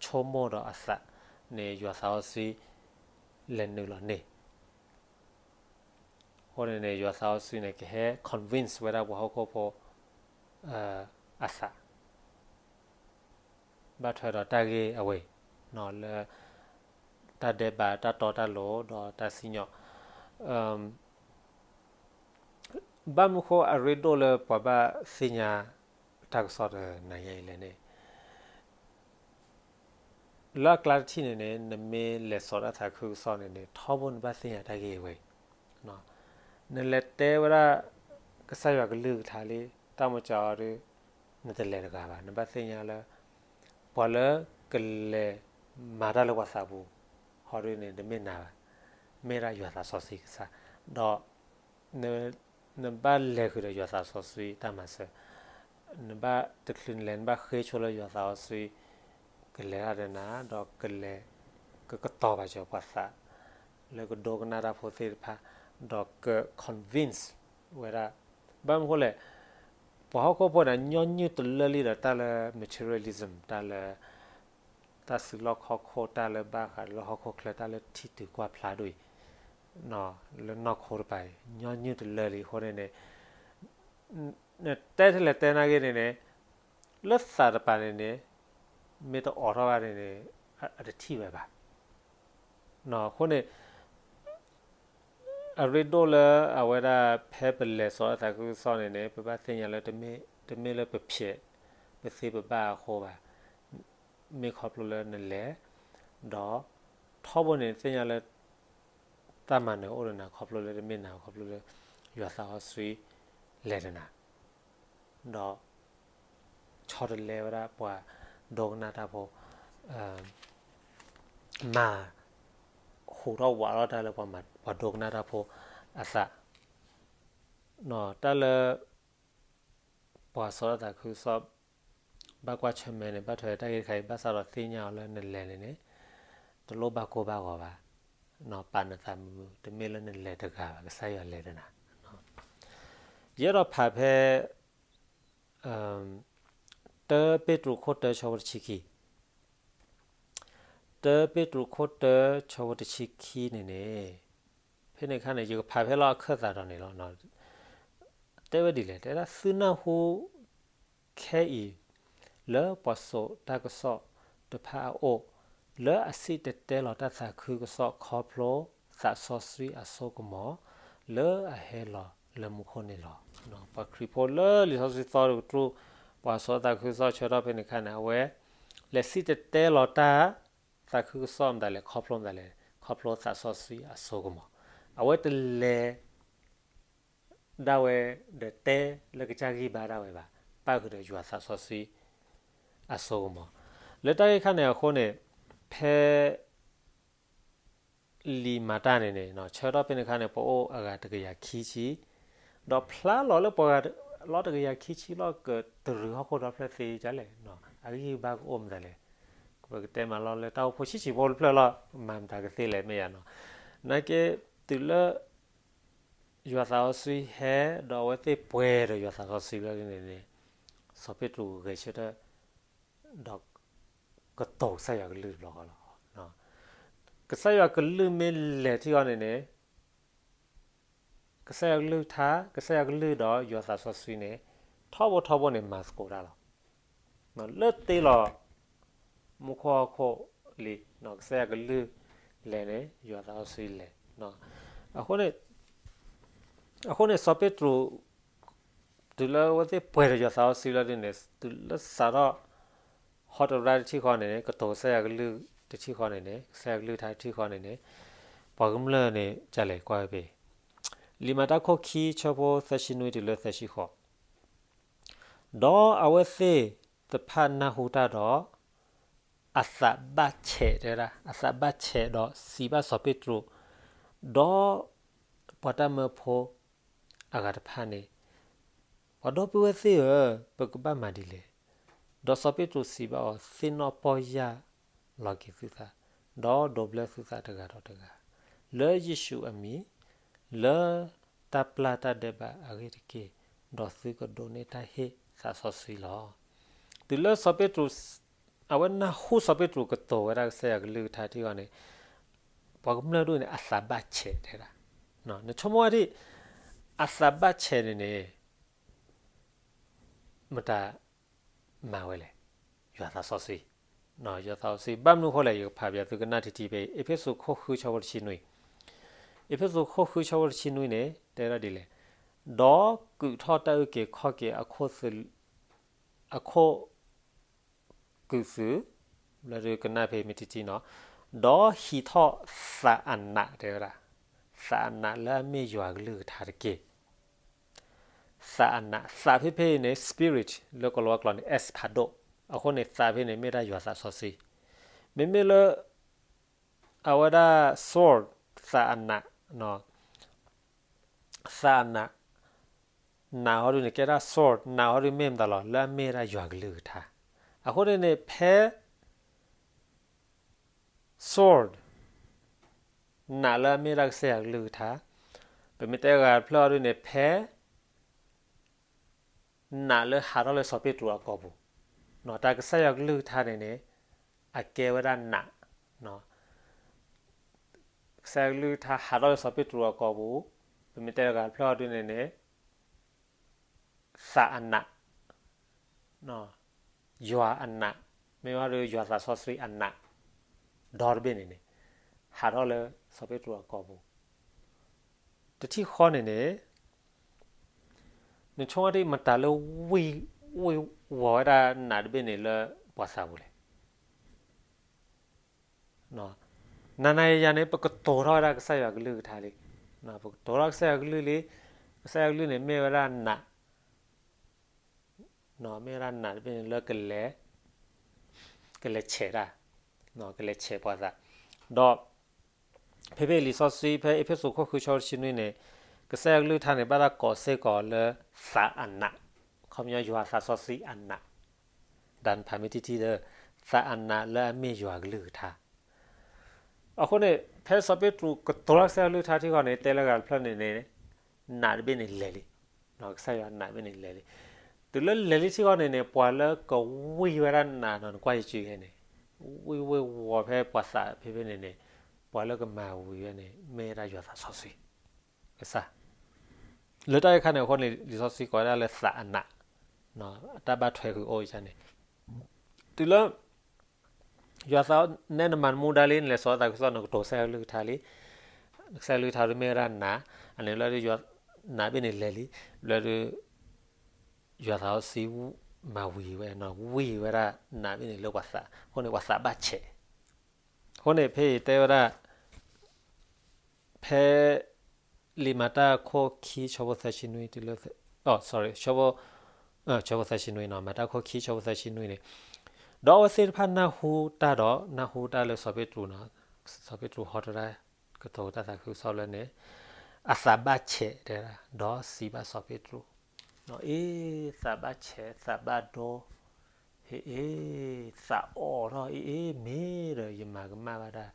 ဆိကမိၣ်ဒီးအသးန့ၣ် ယွၤသးစီဆှံ လဲၤနုာ်လီၤန့ၢ် အဃိန့ၣ်န့ၣ် ယွၤသးစီဆှံန့ၣ် ကဟဲ convince ဝဲဒၣ်ပှၤဟီၣ်ခိၣ်ဖိ အသး ဘၣ်ထွဲဒီးတၢ်ဂ့ၢ်အဝဲ လၢ တၢ်ဒဲးဘး တၢ်တီတၢ်လိၤ ဒီးတၢ်စံၣ်ညီၣ် ဘၣ်မနုၤဃိအရ့ဒိၣ်လၢပှၤဘၣ်သ့ၣ်ညါ တၢ်ကစီၣ်တနၤညါအံၤလဲၣ်န့ၣ် လၢအကျါတထံၣ်န့ၣ်န့ၣ် နမ့ၢ်လဲၤစိာ်တၢ်သးခုကစီၣ်န့ၣ်န့ၣ် ထီဘိနဘၣ်သ့ၣ်ညါတၢ်ဂ့ၢ်ဝဲ နလဲၤတဲဝဲဒၣ် ကစၢ်ယွၤကလုၢ်ကထါလံ တၢ်မၤစၢၤအီၤဒီး နတလဲၤတဂၤဘၣ် နဘၣ်သ့ၣ်ညါလၢ ပှၤလၢကလဲၤမၤတၢ်လၢပှၤသးပူၤ ဟီဒ်န့ၣ် တမ့ၢ်နၤဘၣ် မ့ၢ်ဒၣ်ယွၤသးစီဆှံကစၢ် ဒီး နဘၣ်လဲၤဃုာ်ဒီးယွၤသးစီဆှံတၢ်မၤစၢၤ နဘၣ်တချုးနလဲၤ နဘၣ်ဃ့ဆိလၢယွၤသးစီဆှံ ကလဲၤတၢ်ဒီးနၤ ဒီးကလဲၤ ကကတီၤပာ်စၢၤပှၤသး လၢကဒိကနၣ်တၢ်ဖိသ့ၣ်တဖၣ် ဒီးက convince ဝဲဒၣ် ဘၣ်မနုၤဃိလဲၣ် ပှၤဟီၣ်ခိၣ်ဖိန့ၣ် ညီနုၢ်တလၢလံဒီးတၢ်လၢ materialism တၢ်လၢ တၢ်စုလီၢ်ခီၣ်ခိၣ် တၢ်လၢဘၣ်ဃးလၢဟီၣ်ခိၣ်ချၢ တၢ်လၢထံတုၤကွၢ်ဖျါဒ်အံၤ လၢနီၢ်ခိတပၤအံၤ ညီနုၢ်တလၢလံအဃိန့ၣ်န့ၣ် နတဲထဲလဲၣ်တဲနာ်က့န့ၣ်န့ၣ် လၢသးတပၤန့ၣ်န့ၣ် မ့ၢ်တအိးထီၣ်ဘၣ်န့ၣ်န့ၣ် အတထံၣ်ဝဲဘၣ် အဃိန့ၣ် အရ့ဒိၣ်လၢအဝဲဒၣ်ဖဲပလဲၤစိာ်တၢ်သးခုကစီၣ်န့ၣ်န့ၣ် ပဘၣ်သ့ၣ်ညါလၢ တမ့ၢ်လၢပဖျဲး ပသ့ပဘၣ်အဃိဘၣ် မ့ၢ်ခီဖျိလၢနလဲၤ ဒီး ထီဘိန့ၣ်သ့ၣ်ညါလၢ တၢ်မၤနၢၤအိၣ်ဒီးနၤခီဖျိလၢတမ့ၢ်နၤ ခီဖျိလၢ ယွၤသးစီဆှံ လဲၤဒီးနၤ ဒီး ဆီတလဲဝဲဒၣ်ပှၤဒိကနၣ်တၢ်ဖိ မၤ ဟူးထီၣ်ဝးထီၣ်တၢ်လၢပှၤဒိကနၣ်တၢ်ဖိအသး တၢ်လၢ ပှၤစိာ်တၢ်သးခုကစီၣ် ဘၣ်ကွၢ်ဆၢၣ်မဲာ်န့ၣ် ဘၣ်ထွဲတၢ်ဂ့ၢ်တခါအံၤ ဘၣ်ဆၣ်ဒီးသ့ၣ်ညါအီၤလၢနလဲၤန့ၣ်န့ၣ် တလိၣ်ဘၣ်ကိၢ်ဘၣ်ဂီၤဘၣ် ပာ်နသးမုာ်မုာ် တမ့ၢ်လၢနလဲၤတဂၤဘၣ် ကစၢ်ယွၤလဲၤဒီးနၤ ယအဲၣ်ဒိးဖးဖဲ တၢပ့းတရူးခိၣ်တၢဆၢဖိတဆံခံ တၢပ့းတရူးခိၣ်တၢဆၢဖိတဆံခံန့ၣ်န့ၣ် ဖဲန့ၣ်အခါန့ၣ် ယကဖးဖဲလီၤအခၢၣ်သးဒီးန့ၣ်လီၤ. တဲဝဲဒ်လဲၣ်, တဲဒၣ်သုနၢ်ဟူ ခဲအံၤ လၢပှၤစိာ်တၢ်ကစီၣ်တဖၣ်အအိၣ် လၢအစံၣ်တဲၤတဲလီၤတၢ်သးခုကစီၣ်ခီဖျိသးစီဆှံအစိကမီၤ လၢအဟဲလီၤလၢမူခိၣ်န့ၣ်လီၤ. ပှၤခရံာ်ဖိလၢလံာ်စီဆှံသီတကတြူၢ် ပှၤစိာ်သးခုကစီၣ်ဆၢထီၣ်ဖဲန့ၣ်အခါန့ၣ် အဝဲ လဲၤစံၣ်တဲၤတဲလီၤတၢ်သးခုကစီၣ်မတၤလဲၣ် ခီဖျိမတၤလဲၣ် ခီဖျိသးစီဆှံအစိကမီၤ အဝဲတလဲၤ ဒၣ်ဝဲ ဒီးတဲလၢကစၢ်ဂံၢ်ဘါဒၣ်ဝဲဘၣ်, ပၣ်ဃုာ်ဒီးယွၤသးစီဆှံ အစိကမီၤ လၢတၢ်ဂ့ၢ်ခါန့ၣ်အဃိန့ၣ် ဖဲ လံာ်မၤတၢ်န့ၣ်န့ၣ် ဆၢထီၣ်ဖဲန့ၣ်အခါန့ၣ် ပှၤအိၣ်အဂၤတကယၤခံဆံ, ဒီးဖျါလီၤလၢပှၤဂၤလီၤတကယၤခံဆံလီၤ ကတရံးဟီၣ်ခိၣ်ဒီဖျၢၣ်သ့ဒ်လဲၣ်, အဂံၢ်ဘါကအိၣ်မတၤလဲၣ်, ပကတဲမးလီၤလၢတၢ်အိၣ်ဖှိၣ်ဆံးဆံးဖိတဖျၢၣ်လီၤ မၤမတၤကသ့လဲၣ်မ့ၢ်ယါနီၤ, နာ်က့ တုၤလၢ ယွၤသးစီဆှံဟဲ ဒီးအဝဲသ့ၣ်ပှဲၤဒီးယွၤသးစီဆှံလၢန့ၣ်န့ၣ်, စီၤပ့းတရူးဂဲၤဆၢထၢၣ် ဒီး ကတိၤကစၢ်ယွၤကလုၢ်တဘျီဃီလီၤ. ကစၢ်ယွၤကလုၢ်မ့ၢ်လဲၤထံၣ်အီၤန့ၣ်န့ၣ် ကစၢ်ယွၤကလုၢ်ကထါ ကစၢ်ယွၤကလုၢ်ဒီးယွၤသးစီဆှံန့ၣ် ထီဘိထီဘိန့ၣ် မၤသကိးတၢ်လီၤ. လၢတ့လီၤ မူခိၣ်ဟီၣ်ခိၣ်လံ, ကစၢ်ယွၤကလုၢ်လဲၤန့ၣ် ယွၤသးစီဆှံလဲၤ. အဃိန့ၣ် အဃိန့ၣ် စီၤပ့းတရူး တုၤလၢအဝဲသ့ၣ်ပှဲၤဒီးယွၤသးစီဆှံလီၤဒ်န့ၣ် တုၤလၢစးထီၣ် ဟီတရါတထံၣ်ဃီန့ၣ်န့ၣ် ကတိၤကစၢ်ယွၤကလုၢ်တထံၣ်ဃီန့ၣ်န့ၣ် ကစၢ်ယွၤကလုၢ်ကထါတထံၣ်ဃီန့ၣ်န့ၣ် ပှၤကမျၢၢ်န့ၣ် ကလဲၤကွၢ်ဝဲဖဲ လံာ်မၤတၢ်ခိၣ်ခံဆၢဖိသၢဆံနွံတုၤလၢသၢဆံဃိး ဒီးအဝဲသ့ၣ်တဖၣ်နၢ်ဟူတၢ်ဒီး အသးဘၣ်ဆဲးတဲဝဲဒၣ် အသးဘၣ်ဆဲးဒီးစံးဘၣ်စီၤပ့းတရူး ဒီးပှၤတၢ်မၢဖိအဂၤတဖၣ်န့ၣ်, ပှၤဒီပုၢ်ဝဲၢ်သ့ၣ်ဧၢ, ပကဘၣ်မၤဒ်လဲၣ်. ဒီးစီၤပ့းတရူးစံးဘၣ်အီၤ, သ့ၣ်နီၣ်ပီၢ်ယၢ်လီၤက့ၤသုသး, ဒီးဒိးဘျၢသုသးတဂၤဒီးတဂၤ, လၢယ့ၣ်ၡူးအမံၤ, လၢတၢ်ပျၢ်တၢ်ဒဲးဘးအဂ့ၢ်တက့ၢ်, ဒီးသုကဒိးန့ၢ်တၢ်ဟ့ၣ်သးစီဆှံလီၤ. တုၤလၢစီၤပ့းတရူး, အဝဲနၢ်ဟူစီၤပ့းတရူးကတိၤဝဲဒၣ်ကစၢ်ယွၤကလုၢ်ကထါထံဂီၢ်န့ၣ်, ပှၤကမျၢၢ်ဒိၣ်န့ၣ် အသးဘၣ်ဆဲးတဲဒၣ်, နဆိကမိၣ်ဝဲဒၣ်, အသးဘၣ်ဆဲးန့ၣ်န့ၣ် မတၤမၤဝဲလဲၣ်. ယွၤသးစီဆှံ, ယွၤသးစီဆှံ ဘၣ်မနုၤအဃိလဲၣ်, ယကဖးဘၣ်သုကနၣ်ထံထံဖဲ အ့းဖ့းစူးခိၣ်ဃုဆၢဖိတဆံနွံ, အ့းဖ့းစူးခိၣ်ဃုဆၢဖိတဆံနွံန့ၣ် တဲဒၣ်ဒ်လဲၣ်, ဒီးကုာ်ထီၣ်တၢ်အုၣ်က့ၤခီၣ်က့ၤအခိၣ် အခိၣ်ကုာ်သုး, လၢဒုးကနၣ်ဖဲမ့ၢ်တံၢ်တံၢ်နီၤ, ဒီးဟံးထီၣ်သးအနးတဲဝဲဒၣ်, သးအနးလၢအမ့ၢ်ယွၤကလုၢ်ကထါတက့ၢ်. သးအနး, သးဖဲဖဲအံၤန့ၣ် spirit လၢကီၤလၤဝါကျိာ်န့ၣ် es paddock, အဃိန့ၣ် သးဖဲန့ၣ် မ့ၢ်ဒၣ်ယွၤသးစီဆှံ, မ့မ့ၢ်လၢ အဝဲဒၣ် sword သးအနး, သးအနး, နးဟီဒုန့ၣ် ကဲဒၣ် sword, နးဟီဒုမ့ၢ်မတၤလီၤ, လၢအမ့ၢ်ဒၣ်ယွၤကလုၢ်ကထါ, အဃိန့ၣ်န့ၣ် ဖဲ sword နးလၢအမ့ၢ်ဒၣ်ကစၢ်ယွၤကလုၢ်ကထါ, ပမ့ၢ်တဲဂၤဖျၢၣ်အီၤဒုန့ၣ် ဖဲ နးလၢဟးထီၣ်လၢစီၤပ့းတရူးအကိာ်ပူၤ, တၢ်ကစၢ်ယွၤကလုၢ်ကထါန့ၣ်န့ၣ် အကဲဝဲဒၣ်နး, ကစၢ်ယွၤကလုၢ်ကထါဟးထီၣ်လၢစီၤပ့းတရူးအကိာ်ပူၤ, ပမ့ၢ်တဲဂၤဖျၢၣ်အီၤဒုန့ၣ်န့ၣ် သးအနး, ယွၤအနး, မ့ၢ်ဝဲဒၣ်ယွၤသးစီဆှံအနး, ဒီတဘ့ၣ်န့ၣ်န့ၣ် ဟးထီၣ်လၢစီၤပ့းတရူးအကိာ်ပူၤ, တထံၣ်ဃီန့ၣ်န့ၣ် နဆိကမိၣ်ဒၣ်မတၤလၢ ဝ့ၢ်ဝီၤဝဲဒၣ်နးတဘ့ၣ်န့ၣ်လၢပှၤသးပူၤလဲၣ်. နၤနၤယၤယၤန့ၣ် ပကတိၤထီၣ်ဝဲဒၣ်ကစၢ်ယွၤကလုၢ်ကထါလံ, ပကတိၤထီၣ်ကစၢ်ယွၤကလုၢ်လံ, ကစၢ်ယွၤကလုၢ်န့ၣ် မ့ၢ်ဝဲဒၣ်နး, မ့ၢ်ဝဲဒၣ်နးတဘ့ၣ်န့ၣ်လၢ ကလဲၤဆဲးတၢ်, ကလဲၤဆဲးပှၤသး, ဒီး ဖဲဖဲလံာ်စီဆှံ ဖဲအ့းဖ့းစူးခိၣ်ဃုဆၢဖိတဆံနွံန့ၣ်, ကစၢ်ယွၤကလုၢ်ကထါန့ၣ် ဘၣ်တၢ်ကိးစ့ၢ်ကီးလၢသးအနး, ခီပညီယွၤသးစီဆှံအနး, ဒၣ်နဖးမ့ၢ်တံၢ်တံၢ်ဒီး သးအနးလၢအမ့ၢ်ယွၤကလုၢ်ကထါ. အဃိန့ၣ် ဖဲစီၤပ့းတရူးကတိၤထီၣ်ကစၢ်ယွၤကလုၢ်ကထါထံဂီၢ်န့ၣ် တဲလၢဂၤတဖျၢၣ်န့ၣ်န့ၣ် နးတဘ့ၣ်န့ၣ်လဲၤလံ, ကစၢ်ယွၤနးတဘ့ၣ်န့ၣ်လဲၤလံ. တုၤလၢလဲၤလံထံဂီၢ်န့ၣ်န့ၣ် ပှၤလၢကဝံၤဝဲဒၣ်နးနီၤ နကွၢ်ယစုယဲန့ၣ်, ဝံၤဝ့ၢ်ဝီၤဖဲပှၤသးဖဲဖဲန့ၣ်န့ၣ်, ပှၤလၢကမၤဝံၤဝဲန့ၣ် မ့ၢ်ဝဲဒၣ်ယွၤသးစီဆှံ ကစၢ်, လၢတၢ်အံၤအခါန့ၣ်အဃိန့ၣ် လံာ်စီဆှံကိးဝဲဒၣ်လၢသးအနး, တၢ်ဘၣ်ထွဲဃုာ်အိၣ်န့ၣ်, တုၤလၢ ယွၤသး နဲနမၤနမူဒါလံ နလဲၤစိာ်သးခုကစီၣ် နကတိၤကစၢ်ယွၤကလုၢ်ကထါလံ, ကစၢ်ယွၤကလုၢ်ကထါဒုးမ့ၢ်ဝဲဒၣ်နး, အန့ၣ်လၢဒုး နးဘ့ၣ်န့ၣ်လဲၤလံ, လၢဒုး ယွၤသးစီဆှံ မၤဝံၤဝဲနီၤ ဝံၤဝဲဒၣ်နးဘ့ၣ်န့ၣ်လၢပှၤသး, အဃိန့ၣ်ပှၤသးဘၣ်ဆဲး, အဃိန့ၣ်ဖဲအံၤတဲဝဲဒၣ် ဖဲ လံာ်မၤတၢ်ခိၣ်ခံဆၢဖိသၢဆံနွံတုၤလၢ, ဆၢဖိ, ဆၢဖိသၢဆံနွံနီၤ, မၤတၢ်ခိၣ်ခံဆၢဖိသၢဆံနွံန့ၣ်, ဒီးအဝဲသ့ၣ်တဖၣ်နၢ်ဟူတၢ်ဒီး နၢ်ဟူတၢ်လၢစီၤပ့းတရူးနီၤ, စီၤပ့းတရူးဟီတရါ ကတိၤတၢ်သးခုကစီၣ်လၢန့ၣ်, အသးဘၣ်ဆဲးတဲဒၣ် ဒီးစံးဘၣ်စီၤပ့းတရူး, အ့ သးဘၣ်ဆဲး သးဘၣ်ဒိ ဟ့ၣ်အ့, သးအိၣ်ထီၣ်အ့ အ့ မ့ၢ်ဒီးယမၤကမၣ်ဘၣ်တၢ်,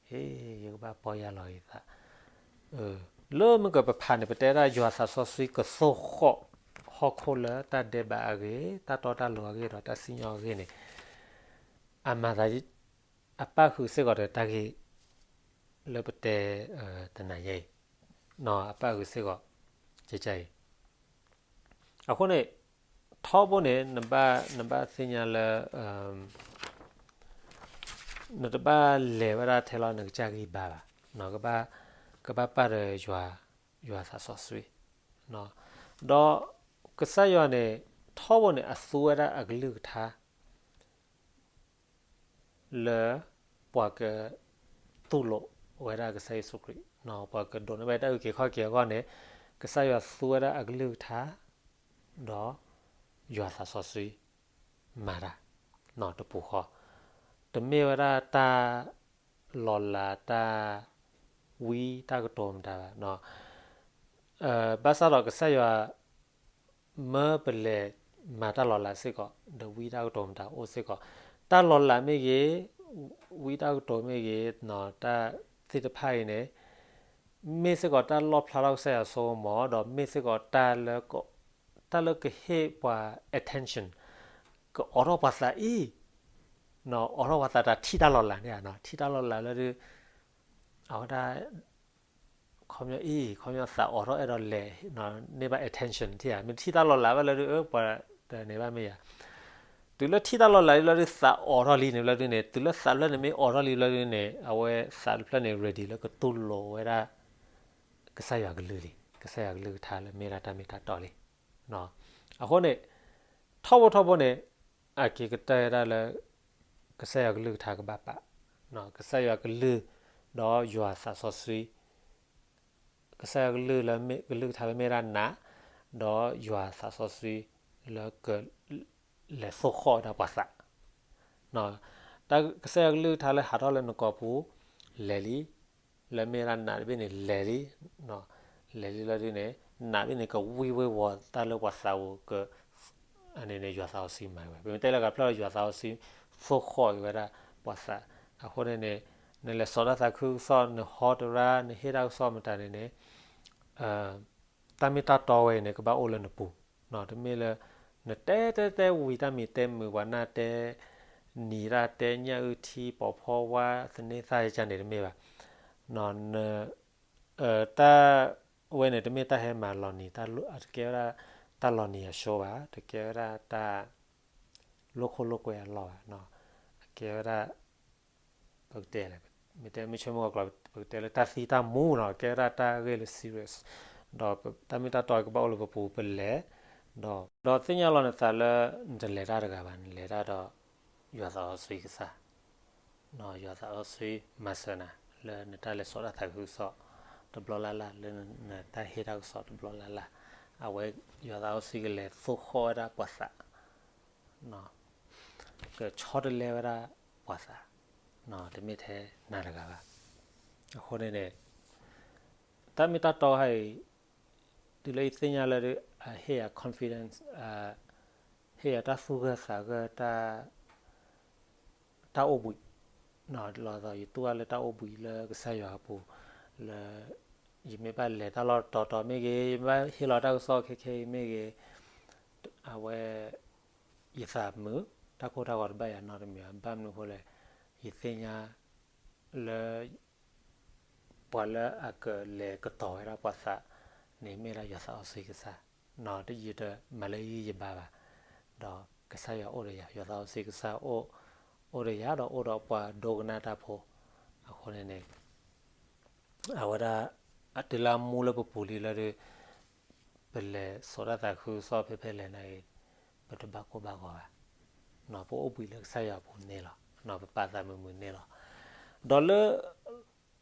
ဟ့ၣ် ယကဘၣ်ပီၢ်ယၢ်လီၤယသး, လၢမုၢ်ကပဖးန့ၣ် ပတဲဒၣ်ယွၤသးစီဆှံကသိၣ်ဃီၣ် ဟီၣ်ခိၣ်လၢတၢ်ဒဲးဘးအဂ့ၢ်, တၢ်တီတၢ်လိၤအဂ့ၢ်ဒီးတၢ်စံၣ်ညီၣ်အဂ့ၢ်န့ၣ်, အမၤသး အပၣ်ဃုာ်စ့ၢ်ကီးဒီးတၢ်ဂ့ၢ် လၢပတဲတနၤညါအံၤ, အပၣ်ဃုာ်စ့ၢ်ကီး ကကအံၤ, အဃိန့ၣ် ထီဘိန့ၣ် နဘၣ်သ့ၣ်ညါလၢ နတဘၣ်လဲၤဝဲဒၣ်ထဲလီၤနကစၢ်ဂံၢ်ဘါဘၣ်, ကဘၣ်ပာ်ဒီးယွၤ, ယွၤသးစီဆှံ ဒီးကစၢ်ယွၤန့ၣ် ထီဘိန့ၣ် အသူဝဲဒၣ်အကလုၢ်ကထါ လၢ ပှၤကတူၢ်လိာ်ဝဲဒၣ်ကစၢ်ယ့ၣ်ၡူးခရံာ်, ပှၤကဒိးန့ၢ်ဝဲတၢ်အုၣ်က့ၤခီၣ်က့ၤအဂီၢ်န့ၣ်, ကစၢ်ယွၤသူဝဲဒၣ်အကလုၢ်ကထါ ဒီးယွၤသးစီဆှံ မၤတၢ် တပူၤဃီ, တမ့ၢ်ဝဲဒၣ်တၢ်လီၤလး တၢ်ဝံတၢ်ကတိၤမတၤဘၣ်. ဘၣ်ဆၣ်ဒီးကစၢ်ယွၤ မၢပလဲၤမၤတၢ်လီၤလးစ့ၢ်ကီး ဒီးဝံတၢ်ကတိၤမတၤအိၣ်စ့ၢ်ကီး, တၢ်လီၤလးမ့ၢ်ဂ့ၤ, ဝံတၢ်ကတိၤမ့ၢ်ဂ့ၤ, တၢ်သ့ၣ်တဖၣ်အံၤန့ၣ် မ့ၢ်စ့ၢ်ကီးတၢ်လီၣ်ဖျါထီၣ်ကစၢ်ယွၤစိကမီၤ, ဒီးမ့ၢ်စ့ၢ်ကီးတၢ်လၢ တၢ်လၢကဟ့ၣ်ပှၤ attention, ကအိးထီၣ်ပှၤသးအံၤ, အိးထီၣ်ပှၤသးတၢ်ထံၣ်တၢ်လီၤလးန့ၣ်, ထံၣ်တၢ်လီၤလးလၢဒုး အဝဲဒၣ် ခီပညီအံၤ ခီပညီသးအိးထီၣ်အဲၣ်ဒိးလဲၤ န့ၢ်ဘၣ် attention ထံၣ်ဧါ, မ့ၢ်ထံၣ်တၢ်လီၤလးဘၣ်လၢဒုး အၢ ပှၤတန့ၢ်ဘၣ်မ့ၢ်ဧါ. တုၤလၢထံၣ်တၢ်လီၤလးလၢဒုး သးအိးထီၣ်လံန့ၣ်လၢဒုးန့ၣ်, တုၤလၢသးဖျၢၣ်န့ၣ်မ့ၢ်အိးထီၣ်လံလၢဒုးန့ၣ်, အဝဲသးတဖျၢၣ်န့ၣ် ready လၢကတူၢ်လိာ်ဝဲဒၣ် ကစၢ်ယွၤကလုၢ်လံ, ကစၢ်ယွၤကလုၢ်ကထါလၢမ့ၢ်ဒၣ်တၢ်မ့ၢ်တၢ်တီလံ. အဃိန့ၣ် ထီဘိထီဘိန့ၣ် အက့ၤကတၢၢ်ဝဲဒၣ်လၢ ကစၢ်ယွၤကလုၢ်ကထါကဘၣ်ပာ်, ကစၢ်ယွၤကလုၢ် ဒီးယွၤသးစီဆှံ, ကစၢ်ယွၤကလုၢ်လၢ ကလုၢ်ကထါလၢမ့ၢ်ဒၣ်နး, ဒီးယွၤသးစီဆှံလၢက လဲၤသိၣ်ဃီၣ်ဝဲဒၣ်ပှၤသး, ကစၢ်ယွၤကလုၢ်ကထါလၢဟးထီၣ်လၢနကိာ်ပူၤ လဲၤလံ, လၢမ့ၢ်ဝဲဒၣ်နးတဘ့ၣ်န့ၣ်လဲၤလံ, လဲၤလံလၢဒုးန့ၣ် နးဘ့ၣ်န့ၣ်ကဝံဝ့ၤဝီၤတၢ်လၢပှၤသးပူၤက အန့ၣ်န့ၣ် ယွၤသးစီဆှံမၤဝဲ, ပမ့ၢ်တဲလၢကဖျၢၣ်လီၤ ယွၤသးစီဆှံ သိၣ်ဃီၣ်က့ၤဝဲဒၣ်ပှၤသး, အဃိန့ၣ်န့ၣ် နလဲၤစိာ်တၢ်သးခုကစီၣ် နဟီတရါ နဟ့ၣ်တၢ်ကစီၣ်မတၤန့ၣ်န့ၣ် တၢ်မ့ၢ်တၢ်တီဝဲအံၤန့ၣ် ကဘၣ်အိၣ်လၢနပူၤ, တမ့ၢ်လၢ နတဲတဲတဲဝံၤတၢ်မံၤတဲမုာ် ပှၤနၢ်တဲ နံၤတၢ်တဲညၣ်အုၣ်ထံ ပိာ်ဖီဝါ သန့ၤသၣ်ယကန့ၣ်တမ့ၢ်ဘၣ်, တၢ်ဝဲန့ၣ် တမ့ၢ်တၢ်ဟဲမၤလီၤနံၤ, တကဲဝဲဒၣ်တၢ်လီၤနံၤအဆိဘၣ်, တကဲဝဲဒၣ်တၢ် လိၣ်ခိၣ်လိၣ်ကွဲအလီၢ်ဘၣ်, အကဲဝဲဒၣ် ပကတဲလဲၣ်, မ့ၢ်တဲမ့ၢ်ဆိကမိၣ်အကျိၤ ပကတဲလၢတၢ်သံတၢ်မူနီၤ, ကဲဝဲဒၣ်တၢ်ဂ့ၢ်လၢ serious, ဒီးတၢ်မ့ၢ်တၢ်တီကဘၣ်အိၣ်လၢပပူၤပလဲၤ, ဒီး ဒီးသ့ၣ်ညါလီၤနသးလၢ နတလဲၤတၢ်တဂၤဘၣ်, နလဲၤတၢ်ဒီး ယွၤသးစီဆှံကစၢ်, ယွၤသးစီဆှံမၤစၢၤနၤ လၢနတၢ်လဲၤစိာ်တၢ်သးခုကစီၣ်တဘျီလၢ်လၢ်, လၢနတၢ်ဟ့ၣ်တၢ်ကစီၣ်တဘျီလၢ်လၢ်, အဝဲယွၤသးစီဆှံကလဲၤသိၣ်ဃီၣ်ဝဲဒၣ်ပှၤသး ကဆီတလဲဝဲဒၣ်ပှၤသး, တမ့ၢ်ထဲနၤတဂၤဘၣ်. အဃိန့ၣ်န့ၣ် တၢ်မ့ၢ်တၢ်တီခါအံၤ တုၤလၢယသ့ၣ်ညါလၢ အဟ့ၣ်ယၤ confidence, ဟ့ၣ်ယၤတၢ်သူၣ်ဂၢၢ်သးဂၢၢ် တၢ်အိၣ်ဘှံး, လီၤသီးယတူၢ်ဘၣ်လၢတၢ်အိၣ်ဘှံးလၢကစၢ်ယွၤအပူၤ, လၢ ယမ့ၢ်ဘၣ်လဲၤတၢ်လီၢ်တတီၤတီၤမ့ၢ်ဂ့ၤ, ယမ့ၢ်ဘၣ်ဟ့ၣ်လီၤတၢ်ကစီၣ်ခဲခဲအံၤမ့ၢ်ဂ့ၤ, အဝဲ ယသးမုာ်, တၢ်ကိၢ်တၢ်ဂီၤတဘၣ်ယၤနီတမံၤဘၣ်. ဘၣ်မနုၤအဃိလဲၣ်, ယသ့ၣ်ညါလၢ ပှၤလၢအကလဲၤကတီၤဝဲဒၣ်ပှၤသးန့ၣ် မ့ၢ်ဒၣ်ယွၤသးစီဆှံကစၢ်, ယတမၤလၢယဂံၢ်ယဘါဘၣ်, ဒီးကစၢ်ယွၤအိၣ်ဒီးယၤ, ယွၤသးစီဆှံကစၢ်အိၣ်, အိၣ်ဒီးယၤ ဒီးအိၣ်ဒီးပှၤဒိကနၣ်တၢ်ဖိ, အဃိန့ၣ်န့ၣ် အဝဲဒၣ် တုၤလၢအမူလၢပပူၤလံလၢဒုး ပလဲၤစိာ်တၢ်သးခုကစီၣ်ဖဲဖဲလဲၣ်န့ၣ်အံၤ, ပတဘၣ်ကိၢ်ဘၣ်ဂီၤဘၣ်, ပအိၣ်ဘှံးလၢကစၢ်ယွၤအပူၤန့ၣ်လီၤ, ပပာ်သးမုာ်မုာ်န့ၣ်လီၤ. ဒီး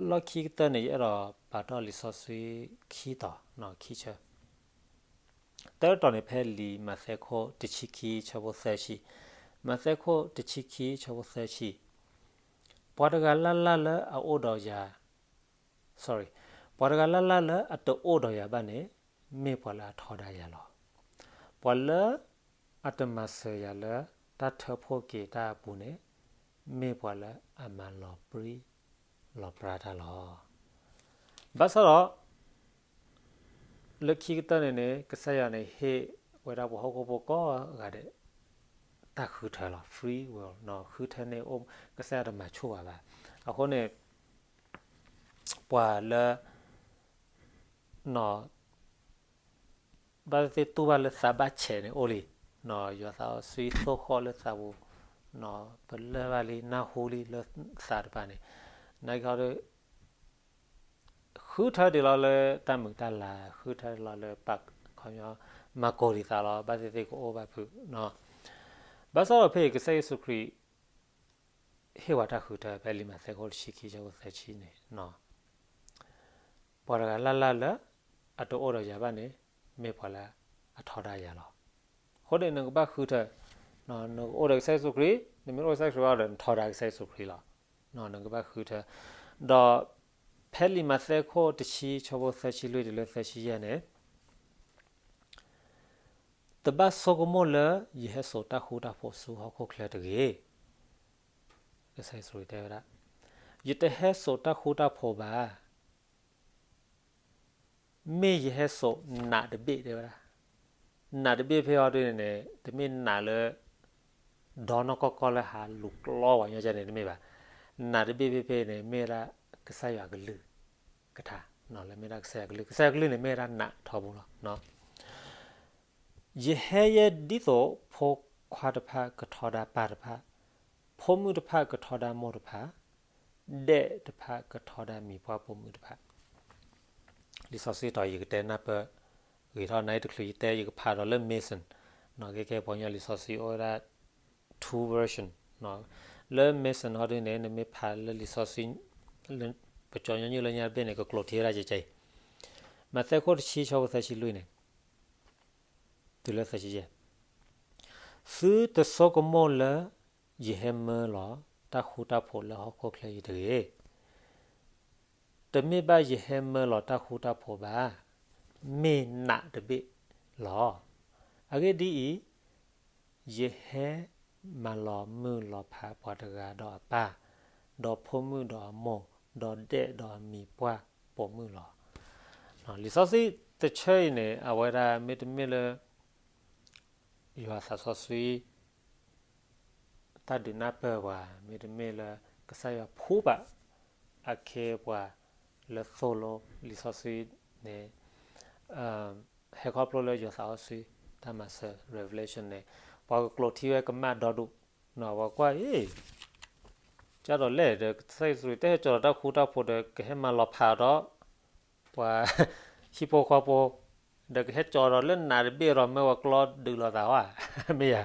လၢ လီၢ်ခံကတၢၢ်န့ၣ် ယအဲၣ်ဒိးပာ်တီၢ်လံာ်စီဆှံခံတီၤ, ခံဆၢ, တၢတတီၤန့ၣ် ဖဲလံာ်မးသဲခိၣ်တဆံခံဆၢဖိသၢဆံ, မးသဲခိၣ်တဆံခံဆၢဖိသၢဆံ, ပှၤတဂၤလၢ်လၢ်လၢအအိၣ်ဒီးယၤ, sorry, ပှၤတဂၤလၢ်လၢ်လၢအတအိၣ်ဒီးယၤဘၣ်န့ၣ် မ့ၢ်ပှၤလၢအထီဒါယၤလီၤ. ပှၤလၢအတမၤစၢၤယၤလၢတၢ်ထၢဖှိၣ်က့ၤတၢ်အပူၤန့ၣ် မ့ၢ်ပှၤလၢအမၤလီၤပြံလီၤပြါတၢ်လီၤ. ဘၣ်ဆၣ်ဒီး လၢခံကတၢၢ်န့ၣ်န့ၣ် ကစၢ်ယွၤန့ၣ်ဟ့ၣ်ဝဲဒၣ်ပှၤဟီၣ်ခိၣ်ဖိကိးဂၤဒဲး တၢ်ဃုထၢလီၤ, free will, ဃုထၢန့ၣ် ကစၢ်ယွၤတမၤဆူၣ်ဘၣ်ဘၣ်. အဃိန့ၣ် ပှၤလၢ ဘၣ်သ့ၣ်သ့ၣ်တူၢ်ဘၣ်လၢသးဘၣ်ဆဲးန့ၣ်အိၣ်လံ, ယွၤသးစီဆှံသိၣ်ဃီၣ်လၢသးပူၤ, ပလၢၢ်ဘၣ်လံ နၢ်ဟူလံလၢသးတဖၣ်န့ၣ်, နာ်က့ဒီး ဃုထၢဒံးလီၤလၢတၢ်မုာ်တၢ်လၤ, ဃုထၢဒံးလီၤလၢပ မၤကိၢ်ဒံးသးလီၤ, ဘၣ်သ့ၣ်သ့ၣ်ကအိၣ်ဘၣ်ဖုး. ဘၣ်ဆၣ်ဒီးဖဲအံၤ ကစၢ်ယ့ၣ်ၡူးခရံာ် ဟ့ၣ်ဝဲတၢ်ဃုထၢ ဖဲလံာ်မးသဲ အခိၣ်တဆံခံဆၢဖိသၢဆံန့ၣ်, ပှၤတဂၤလၢ်လၢ်လၢ အတအိၣ်ဒီးယၤဘၣ်န့ၣ် မ့ၢ်ပှၤလၢအထီဒါယၤလီၤ. အဃိန့ၣ် နကဘၣ်ဃုထၢ, နကအိၣ်ဒီးကစၢ်ယ့ၣ်ၡူးခရံာ်, နမ့ၢ်အိၣ်ကစၢ်ယ့ၣ်ၡူးခရံာ်ဒီး နထီဒါကစၢ်ယ့ၣ်ၡူးခရံာ်လီၤ. နကဘၣ်ဃုထၢ, ဒီးဖဲလံာ်မးသဲ အခိၣ်တဆံ ဆၢဖိသၢဆံလွံၢ်တုၤလၢသၢဆံယဲၢ်န့ၣ် တဘၣ်ဆိကမိၣ်လၢ ယဟဲစိာ်တၢ်ဃူတၢ်ဖိးဆူဟီၣ်ခိၣ်ချၢတဂ့ၤ. ကစၢ်ယ့ၣ်ၡူးခရံာ်တဲဝဲဒၣ်, ယတဟဲစိာ်တၢ်ဃူတၢ်ဖိးဘၣ်, မ့ၢ်ယဟဲစိာ်နးတဘ့ၣ်တဲဝဲဒၣ်. နးတဘ့ၣ်ဖဲအံၤဒ်န့ၣ်န့ၣ် တမ့ၢ်နးလၢ ဒီနီၢ်ကီၢ်ကီၢ်လၢဟးလူၤကျီပှၤကညီကဲန့ၣ်တမ့ၢ်ဘၣ်. နးတဘ့ၣ်ဖဲဖဲန့ၣ် မ့ၢ်ဝဲဒၣ်ကစၢ်ယွၤကလုၢ်ကထါ, လၢမ့ၢ်ဒၣ်ကစၢ်ယွၤကလုၢ်, ကစၢ်ယွၤကလုၢ်န့ၣ် မ့ၢ်ဝဲဒၣ်နးထီဘိလီၤ. ယဟဲယဲဒ်သိး ဖိခွါတဖၣ်ကထီဒါပၢ်တဖၣ်, ဖိမုၣ်တဖၣ်ကထီဒါမိၢ်တဖၣ်, ဒဲးတဖၣ်ကထီဒါမံၤပှၢ်ပိာ်မုၣ်တဖၣ်. လံာ်စီဆှံတီၤ ယကတဲနၢ်ပၢၢ်ဂ့ၤထီၣ်နၤ တချုးယတဲ ယကဖးဒီးလၢ Mason, ကဲကဲပှၤကညီလံာ်စီဆှံအိၣ်ဝဲဒၣ် two version, လၢ Mason ဟီဒ်န့ၣ် နမ့ၢ်ဖးလၢလံာ်စီဆှံ ပကၠီညီနုၢ်လၢညါတဘ့ၣ်န့ၣ် ကကျိးထံဝဲဒၣ်ကဲကဲအံၤ, မးသဲ အခိၣ်တဆံ ဆၢဖိသၢဆံလွံၢ်န့ၣ် တုၤလၢသၢဆံယဲၢ်, သုတဆိကမိၣ်လၢ ယဟဲမၢလီၤတၢ်ဃူတၢ်ဖိးလၢဟီၣ်ခိၣ်ချၢအံၤတဂ့ၤ. တမ့ၢ်ဘၣ်ယဟဲမၢလီၤတၢ်ဃူတၢ်ဖိးဘၣ်, မ့ၢ်နးတဘ့ၣ်လီၤ. အဂ့ၢ်ဒ်အံၤ, ယဟဲမၤလီၤမုၢ်လီၤဖးပှၤတဂၤဒီးအပၢ်, ဒီးဖိမုၣ်ဒီးအမိၢ်, ဒီးဒဲးဒီးအမံၤပှၢ်ပိာ်မုၣ်လီၤ. လံာ်စီဆှံတဆၢအံၤန့ၣ် အဝဲဒၣ်မ့တမ့ၢ်လၢ ယွၤသးစီဆှံ တၢ်ဒုးနၢ်ပၢၢ်ပှၤ, မ့တမ့ၢ်လၢ ကစၢ်ယွၤဖှူဘၣ် အခ့အပှၤလၢသိၣ်လိလံာ်စီဆှံန့ၣ်, ဟဲခီဖျိလၢယွၤသးစီဆှံ တၢ်မၤစၢၤ revelation န့ၣ် ပှၤကကျိးထံဝဲကမၣ်ဒီဒူၣ်, ပှၤကွၢ်အံၤ ကၢ်ဒီးလဲၣ်ဒီး ကစၢ်ယ့ၣ်ၡူးခရံာ်တဟဲကၠီၤဒီးတၢ်ဃူတၢ်ဖိးဒီး ကဟဲမၤလီၤဖးဒီး ပှၤဟံၣ်ဖိဃီဖိ, ဒီးကဟဲကၠီၤဒီးလၢနးတဘ့ၣ်ဒီး မၢပှၤကျီဒုးလိာ်သးဝဲ, မ့ၢ်ယၤ,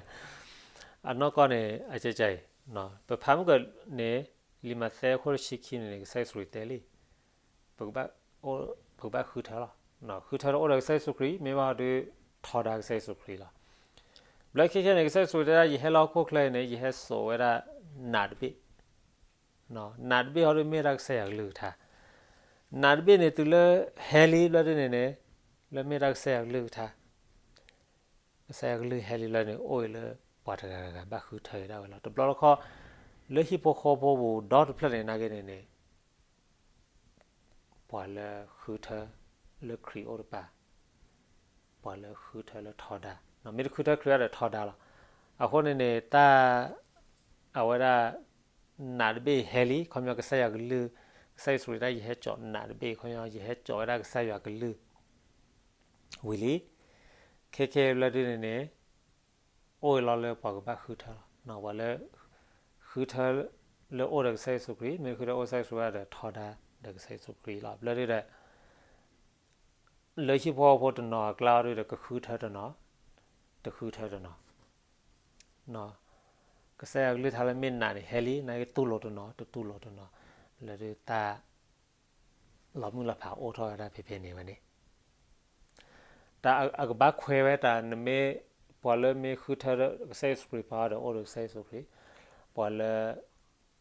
အနီၢ်ကီၢ်န့ၣ် အကဲကဲအံၤ, ပဖးမုၢ်ကန့ၣ် လံာ်မးသဲ အခိၣ်တဆံခံန့ၣ်န့ၣ် ကစၢ်ယ့ၣ်ၡူးခရံာ်တဲလံ, ပကဘၣ်ဃုထၢလီၤ. ဃုထၢဒီးအိၣ်ဒီးကစၢ်ယ့ၣ်ၡူးခရံာ်, မ့ၢ်ဘၣ်ဒီး ထီဒါကစၢ်ယ့ၣ်ၡူးခရံာ်လီၤ. ဘျီခဲခဲန့ၣ် ကစၢ်ယ့ၣ်ၡူးခရံာ်တဲဒၣ် ယဟဲလၢဟီၣ်ခိၣ်ချၢအံၤန့ၣ် ယဟဲစိာ်ဝဲဒၣ်နးတဘ့ၣ်, နးတဘ့ၣ်ဟီဒ်မ့ၢ်ဒၣ်ကစၢ်ယွၤကလုၢ်ကထါ, နးတဘ့ၣ်န့ၣ် တုၤလၢဟဲလံဘျီဒ်န့ၣ်န့ၣ်, လၢမ့ၢ်ဒၣ်ကစၢ်ယွၤကလုၢ်ကထါ, ကစၢ်ယွၤကလုၢ်ဟဲလံဘျီန့ၣ် အိၣ်အံၤလၢပှၤတဂၤဂၤဘၣ်ဃုထၢဝဲဒၣ်ဝဲလီၤ. တဘျီတခီၣ် လၢဟံၣ်ဖိဃီဖိပူၤဒီတဖျၢၣ်န့ၣ် နာ်က့န့ၣ်န့ၣ် ပှၤလၢဃုထၢလၢခရံာ်အိၣ်တပၤ, ပှၤလၢဃုထၢလၢထီဒါ, မ့ၢ်တဃုထၢခရံာ်ဘၣ်ဒီးထီဒါလီၤ. အဃိန့ၣ်န့ၣ် တၢ် အဝဲဒၣ် နးတဘ့ၣ်ဟဲလံ, ခီပညီကစၢ်ယွၤကလုၢ်, ကစၢ်ယ့ၣ်ၡူးခရံာ်တဲ ယဟဲကၠီၤနးတဘ့ၣ်, ခီပညီ ယဟဲကၠီၤဝဲဒၣ်ကစၢ်ယွၤကလုၢ် ဝံၤလံ. ခဲခဲဘျီဒ်န့ၣ်န့ၣ် အိၣ်အံၤလီၤလၢပှၤကဘၣ်ဃုထၢလီၤ. ပှၤလၢ ဃုထၢလၢအိၣ်ဒီးကစၢ်ယ့ၣ်ၡူးခရံာ်, မ့ၢ်ဃုထၢအိၣ်ကစၢ်ယ့ၣ်ၡူးခရံာ်ဘၣ်ဒီး ထီဒါဒီးကစၢ်ယ့ၣ်ၡူးခရံာ်လီၤ. ဘျီဒ်ဒီး လၢဟံၣ်ဖိဃီဖိတနီၤအကျါအီၤဒ်ဒီး ကဃုထၢတနီၤ, တဃုထၢတနီၤ, ကစၢ်ယွၤကလုၢ်ကထါလၢမ့ၢ်နးန့ၣ် ဟဲလံ, နာ်က့တူၢ်လိာ်တနီၤ, တတူၢ်လိာ်တနီၤ, လၢဒ်တၢ် လီၤမုၢ်လီၤဖးအိၣ်ထီၣ်ဝဲဒၣ်ဖဲဖဲန့ၣ်ဝဲန့ၣ်, တၢ်အကဘၣ်ခွဲးဝဲတၢ် နမ့ၢ် ပှၤလၢမ့ၢ်ဃုထၢကစၢ်ယ့ၣ်ၡူးခရံာ်ပၤအီၤဒီး အိၣ်ဒီးကစၢ်ယ့ၣ်ၡူးခရံာ်, ပှၤလၢ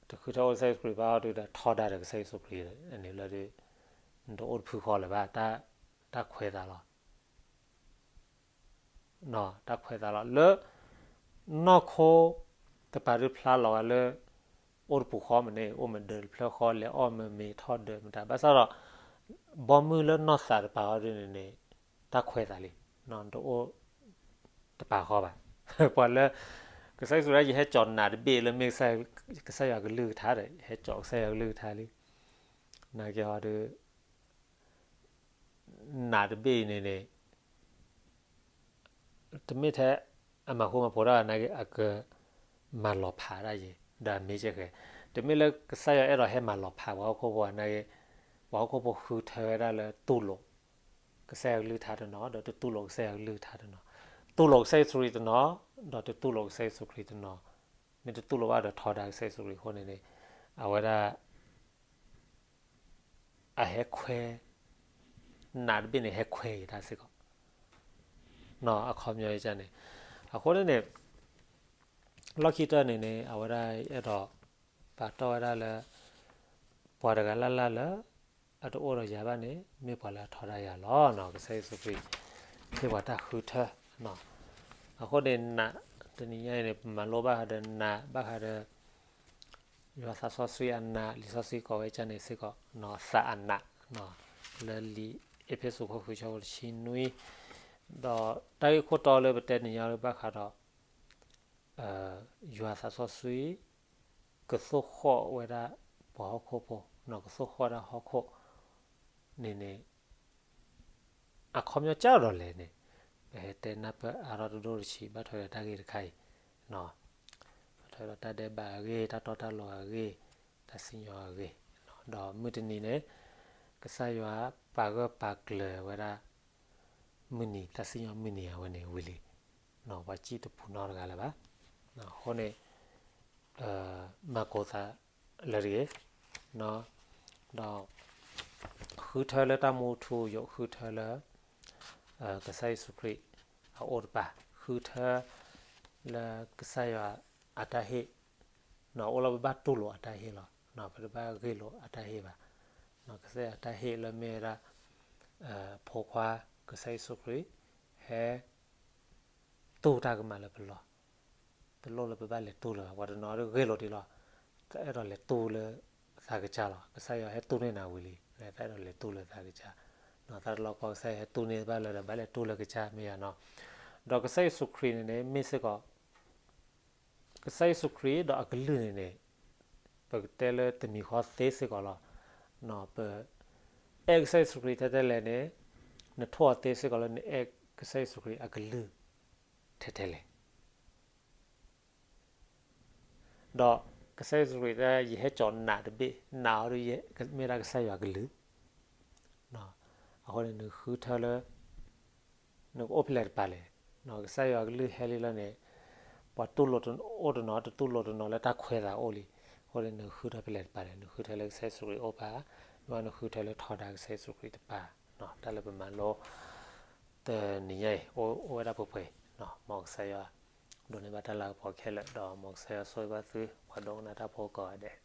တဃုထၢအိၣ်ကစၢ်ယ့ၣ်ၡူးခရံာ်ပၤအီၤဒ်ဒီး ထီဒါဒီးကစၢ်ယ့ၣ်ၡူးခရံာ်, အန့ၣ်လၢဒ် နတအိၣ်တဖုဃီလၢၤဘၣ်, တၢ်ခွဲးသးလီၤ. တၢ်ခွဲးသးလီၤ. လၢ နီၢ်ခိ တပၤဒ်ဖျါလီၤဂာ်လၢ အိၣ်တပူၤဃီမ့ၢ်န့ၣ် အိၣ်မ့ၢ်ဒၢးတဖျၢၣ်ဃီ လဲၤအီၣ်မ့ၢ်မ့ၤထီၣ်ဒၢးမတၤ, ဘၣ်ဆၣ်ဒီး ဘီမုၢ်လၢနီၢ်သးတပၤအီၤဒ်န့ၣ်န့ၣ် တၢ်ခွဲးသးလံ, တအိၣ်တပၤဃီဘၣ်. ပှၤလၢ ကစၢ်ယ့ၣ်ၡူးတဲ ယဟဲကၠီၤနးတဘ့ၣ်လၢမ့ၢ်ကစၢ်ယွၤကလုၢ်ကထါဒီး ဟဲကၠီၤကစၢ်ယွၤကလုၢ်ကထါလံ. နာ်က့အီၤဒီး နးတဘ့ၣ်အံၤန့ၣ်န့ၣ် တမ့ၢ်ထဲအမၤဃူမၤဖိးတၢ်နာ်က့ အကမၤလီၤဖးဒၣ်ယဲ ဒီးအမ့ၢ်ကဲဃဲ, တမ့ၢ်လၢကစၢ်ယွၤအဲၣ်ဒိးဟဲမၤလီၤဖးပှၤဟီၣ်ခိၣ်ဖိနာ်က့, ပှၤဟီၣ်ခိၣ်ဖိဃုထၢဝဲဒၣ်လၢတူၢ်လိာ် က ကစၢ်ယွၤကလုၢ်ကထါတနီၤ ဒီးတတူၢ်လိာ်ကစၢ်ယွၤကလုၢ်ကထါတနီၤ, တူၢ်လိာ်ကစၢ်ယ့ၣ်ၡူးခရံာ်တနီၤ ဒီးတတူၢ်လိာ်ကစၢ်ယ့ၣ်ၡူးခရံာ်တနီၤ, မ့ၢ်တတူၢ်လိာ်ဘၣ်ဒီးထီဒါကစၢ်ယ့ၣ်ၡူးခရံာ်အဃိန့ၣ်န့ၣ် အဝဲဒၣ် အဟဲခွဲ နးတဘ့ၣ်န့ၣ် ဟဲခွဲက့ၤတၢ်စ့ၢ်ကီး, အခီပညီန့ၣ်, အဃိန့ၣ်န့ၣ် လီၢ်ခံကတၢၢ်န့ၣ်န့ၣ် အဝဲဒၣ်အဲၣ်ဒိးပာ်တီၢ်ဝဲဒၣ်လၢ ပှၤတဂၤလၢ်လၢ်လၢ အတအိၣ်ဒီးယၤဘၣ်န့ၣ် မ့ၢ်ပှၤလၢအထီဒါယၤလီၤ. ကစၢ်ယ့ၣ်ၡူးခရံာ် ဟ့ၣ်ပှၤတၢ်ဃုထၢ, အဃိန့ၣ် နး တနံၤညါအံၤန့ၣ် ပမၤလိဘၣ်ဃးဒီးနး ဘၣ်ဃးဒီး ယွၤသးစီဆှံအနး, လံာ်စီဆှံကိးဝဲဒ်န့ၣ်စ့ၢ်ကီး သးအနး, လၢလံာ်အ့းဖ့းစူးခိၣ်ဃုဆၢဖိတဆံနွံ, ဒီးတၢ်ဂ့ၢ်ခိၣ်တီလၢပတဲနံၤညါဘၣ်ဃးဒီး ယွၤသးစီဆှံ ကသိၣ်ဃီၣ်ဝဲဒၣ်ပှၤဟီၣ်ခိၣ်ဖိ, ကသိၣ်ဃီၣ်ဝဲဒၣ်ဟီၣ်ခိၣ်န့ၣ်န့ၣ် အခီပညီကၢ်ဒီးလဲၣ်န့ၣ် ပဟဲတဲနၢ်ပၢၢ်အါထီၣ်တဒိၣ်တဆံး ဘၣ်ထွဲဒီးတၢ်ဂ့ၢ်တခါအံၤ, ဘၣ်ထွဲဒီးတၢ်ဒဲးဘးအဂ့ၢ်, တၢ်တီတၢ်လိၤအဂ့ၢ်, တၢ်စံၣ်ညီၣ်အဂ့ၢ်, ဒီးမုၢ်တနံၤန့ၣ် ကစၢ်ယွၤပာ်ဂၢၢ်ပာ်ကျၢၤဝဲဒၣ် မုၢ်နံၤ တၢ်စံၣ်ညီၣ်မုၢ်နံၤအဝဲန့ၣ်ဝံၤလံ, ပှၤစံၣ်တပူၤနီတဂၤလၢၤဘၣ်. အဃိန့ၣ် မၤကိၤသးလၢတဂ့ၤ, ဒီး ဃုထၢလၢတၢ်မူထူယိာ် ဃုထၢလၢ ကစၢ်ယ့ၣ်ၡူးခရံာ်အအိၣ်တပၤ, ဃုထၢလၢကစၢ်ယွၤအတၢ်ဟ့ၣ်, အိၣ်လီၤပဘၣ်တူၢ်လိာ်အတၢ်ဟ့ၣ်လီၤ. ပတဘၣ်ဂ့ၢ်လိာ်အတၢ်ဟ့ၣ်ဘၣ်. ကစၢ်ယွၤအတၢ်ဟ့ၣ်လၢမ့ၢ်ဝဲဒၣ် ဖိခွါကစၢ်ယ့ၣ်ၡူးခရံာ် ဟဲ တူၢ်တၢ်ကမၣ်လၢပလီၢ်, တလိၣ်လၢပဘၣ်လဲၤတူၢ်လၢၤဘၣ်. ပှၤတနီၤဒုးဂ့ၢ်လိာ်ဒံးလီၤ, တၢ်အဲၣ်ဒိးလဲၤတူၢ်လၢသးကစၢ်လီၤ. ကစၢ်ယွၤဟဲတူၢ်န့ၢ်နၤဝံၤလံ, တၢ်အဲၣ်ဒိးလဲၤတူၢ်လၢသးကစၢ်, တၢ်တလီၢ်ကီၢ် ကစၢ်ယွၤဟဲတူၢ်န့ၢ်ဘၣ်လၢၤဒီး ဘၣ်လဲၤတူၢ်လၢကစၢ်မ့ၢ်ယၤနီၤ. ဒီးကစၢ်ယ့ၣ်ၡူးခရံာ်န့ၣ်န့ၣ် မ့ၢ်စ့ၢ်ကီး ကစၢ်ယ့ၣ်ၡူးခရံာ်ဒီးအကလုၢ်န့ၣ်န့ၣ် ပကတဲလၢတမံၤဃီသ့စ့ၢ်ကီးလီၤ. ပအဲၣ်ကစၢ်ယ့ၣ်ၡူးခရံာ်ထဲထဲလဲၣ်န့ၣ် နထိၣ်အီၤသ့စ့ၢ်ကီးလၢနအဲၣ်ကစၢ်ယ့ၣ်ၡူးခရံာ်အကလုၢ်ထဲထဲလဲၣ်. ဒီးကစၢ်ယ့ၣ်ၡူးခရံာ်တဲ ယဟဲစိာ်နးတဘ့ၣ်, နးအီၤဒ် မ့ၢ်ဒၣ်ကစၢ်ယွၤကလုၢ်, အဃိန့ၣ် နဃုထၢလၢ နကအိၣ်ဖဲလဲၣ်တပၤလဲၣ်. ကစၢ်ယွၤကလုၢ်ဟဲလံလီၤန့ၣ် ပှၤတူၢ်လိာ်အိၣ်တနီၤ တတူၢ်လိာ်တနီၤလၢတၢ်ခွဲးသးအိၣ်လံ. အဃိန့ၣ် နဃုထၢဖဲလဲၣ်တပၤလဲၣ်, နဃုထၢလၢကစၢ်ယ့ၣ်ၡူးခရံာ်အအိၣ်တပၤ, မ့ၢ်နဃုထၢလၢထီဒါကစၢ်ယ့ၣ်ၡူးခရံာ်တပၤ, တၢ်လၢပမၤလိ တနံၤညါအံၤ အိၣ်ဝဲဒၣ်ပှဲၤပှဲၤ, မ်ကစၢ်ယွၤ ဒိးန့ၢ်ဘၣ်တၢ်လၤကပီၤခဲလၢာ် ဒီးမ်ကစၢ်ယွၤဆိၣ်ဂ့ၤဘၣ်သု ပှၤဒိကနၣ်တၢ်ဖိကိးဂၤဒဲး.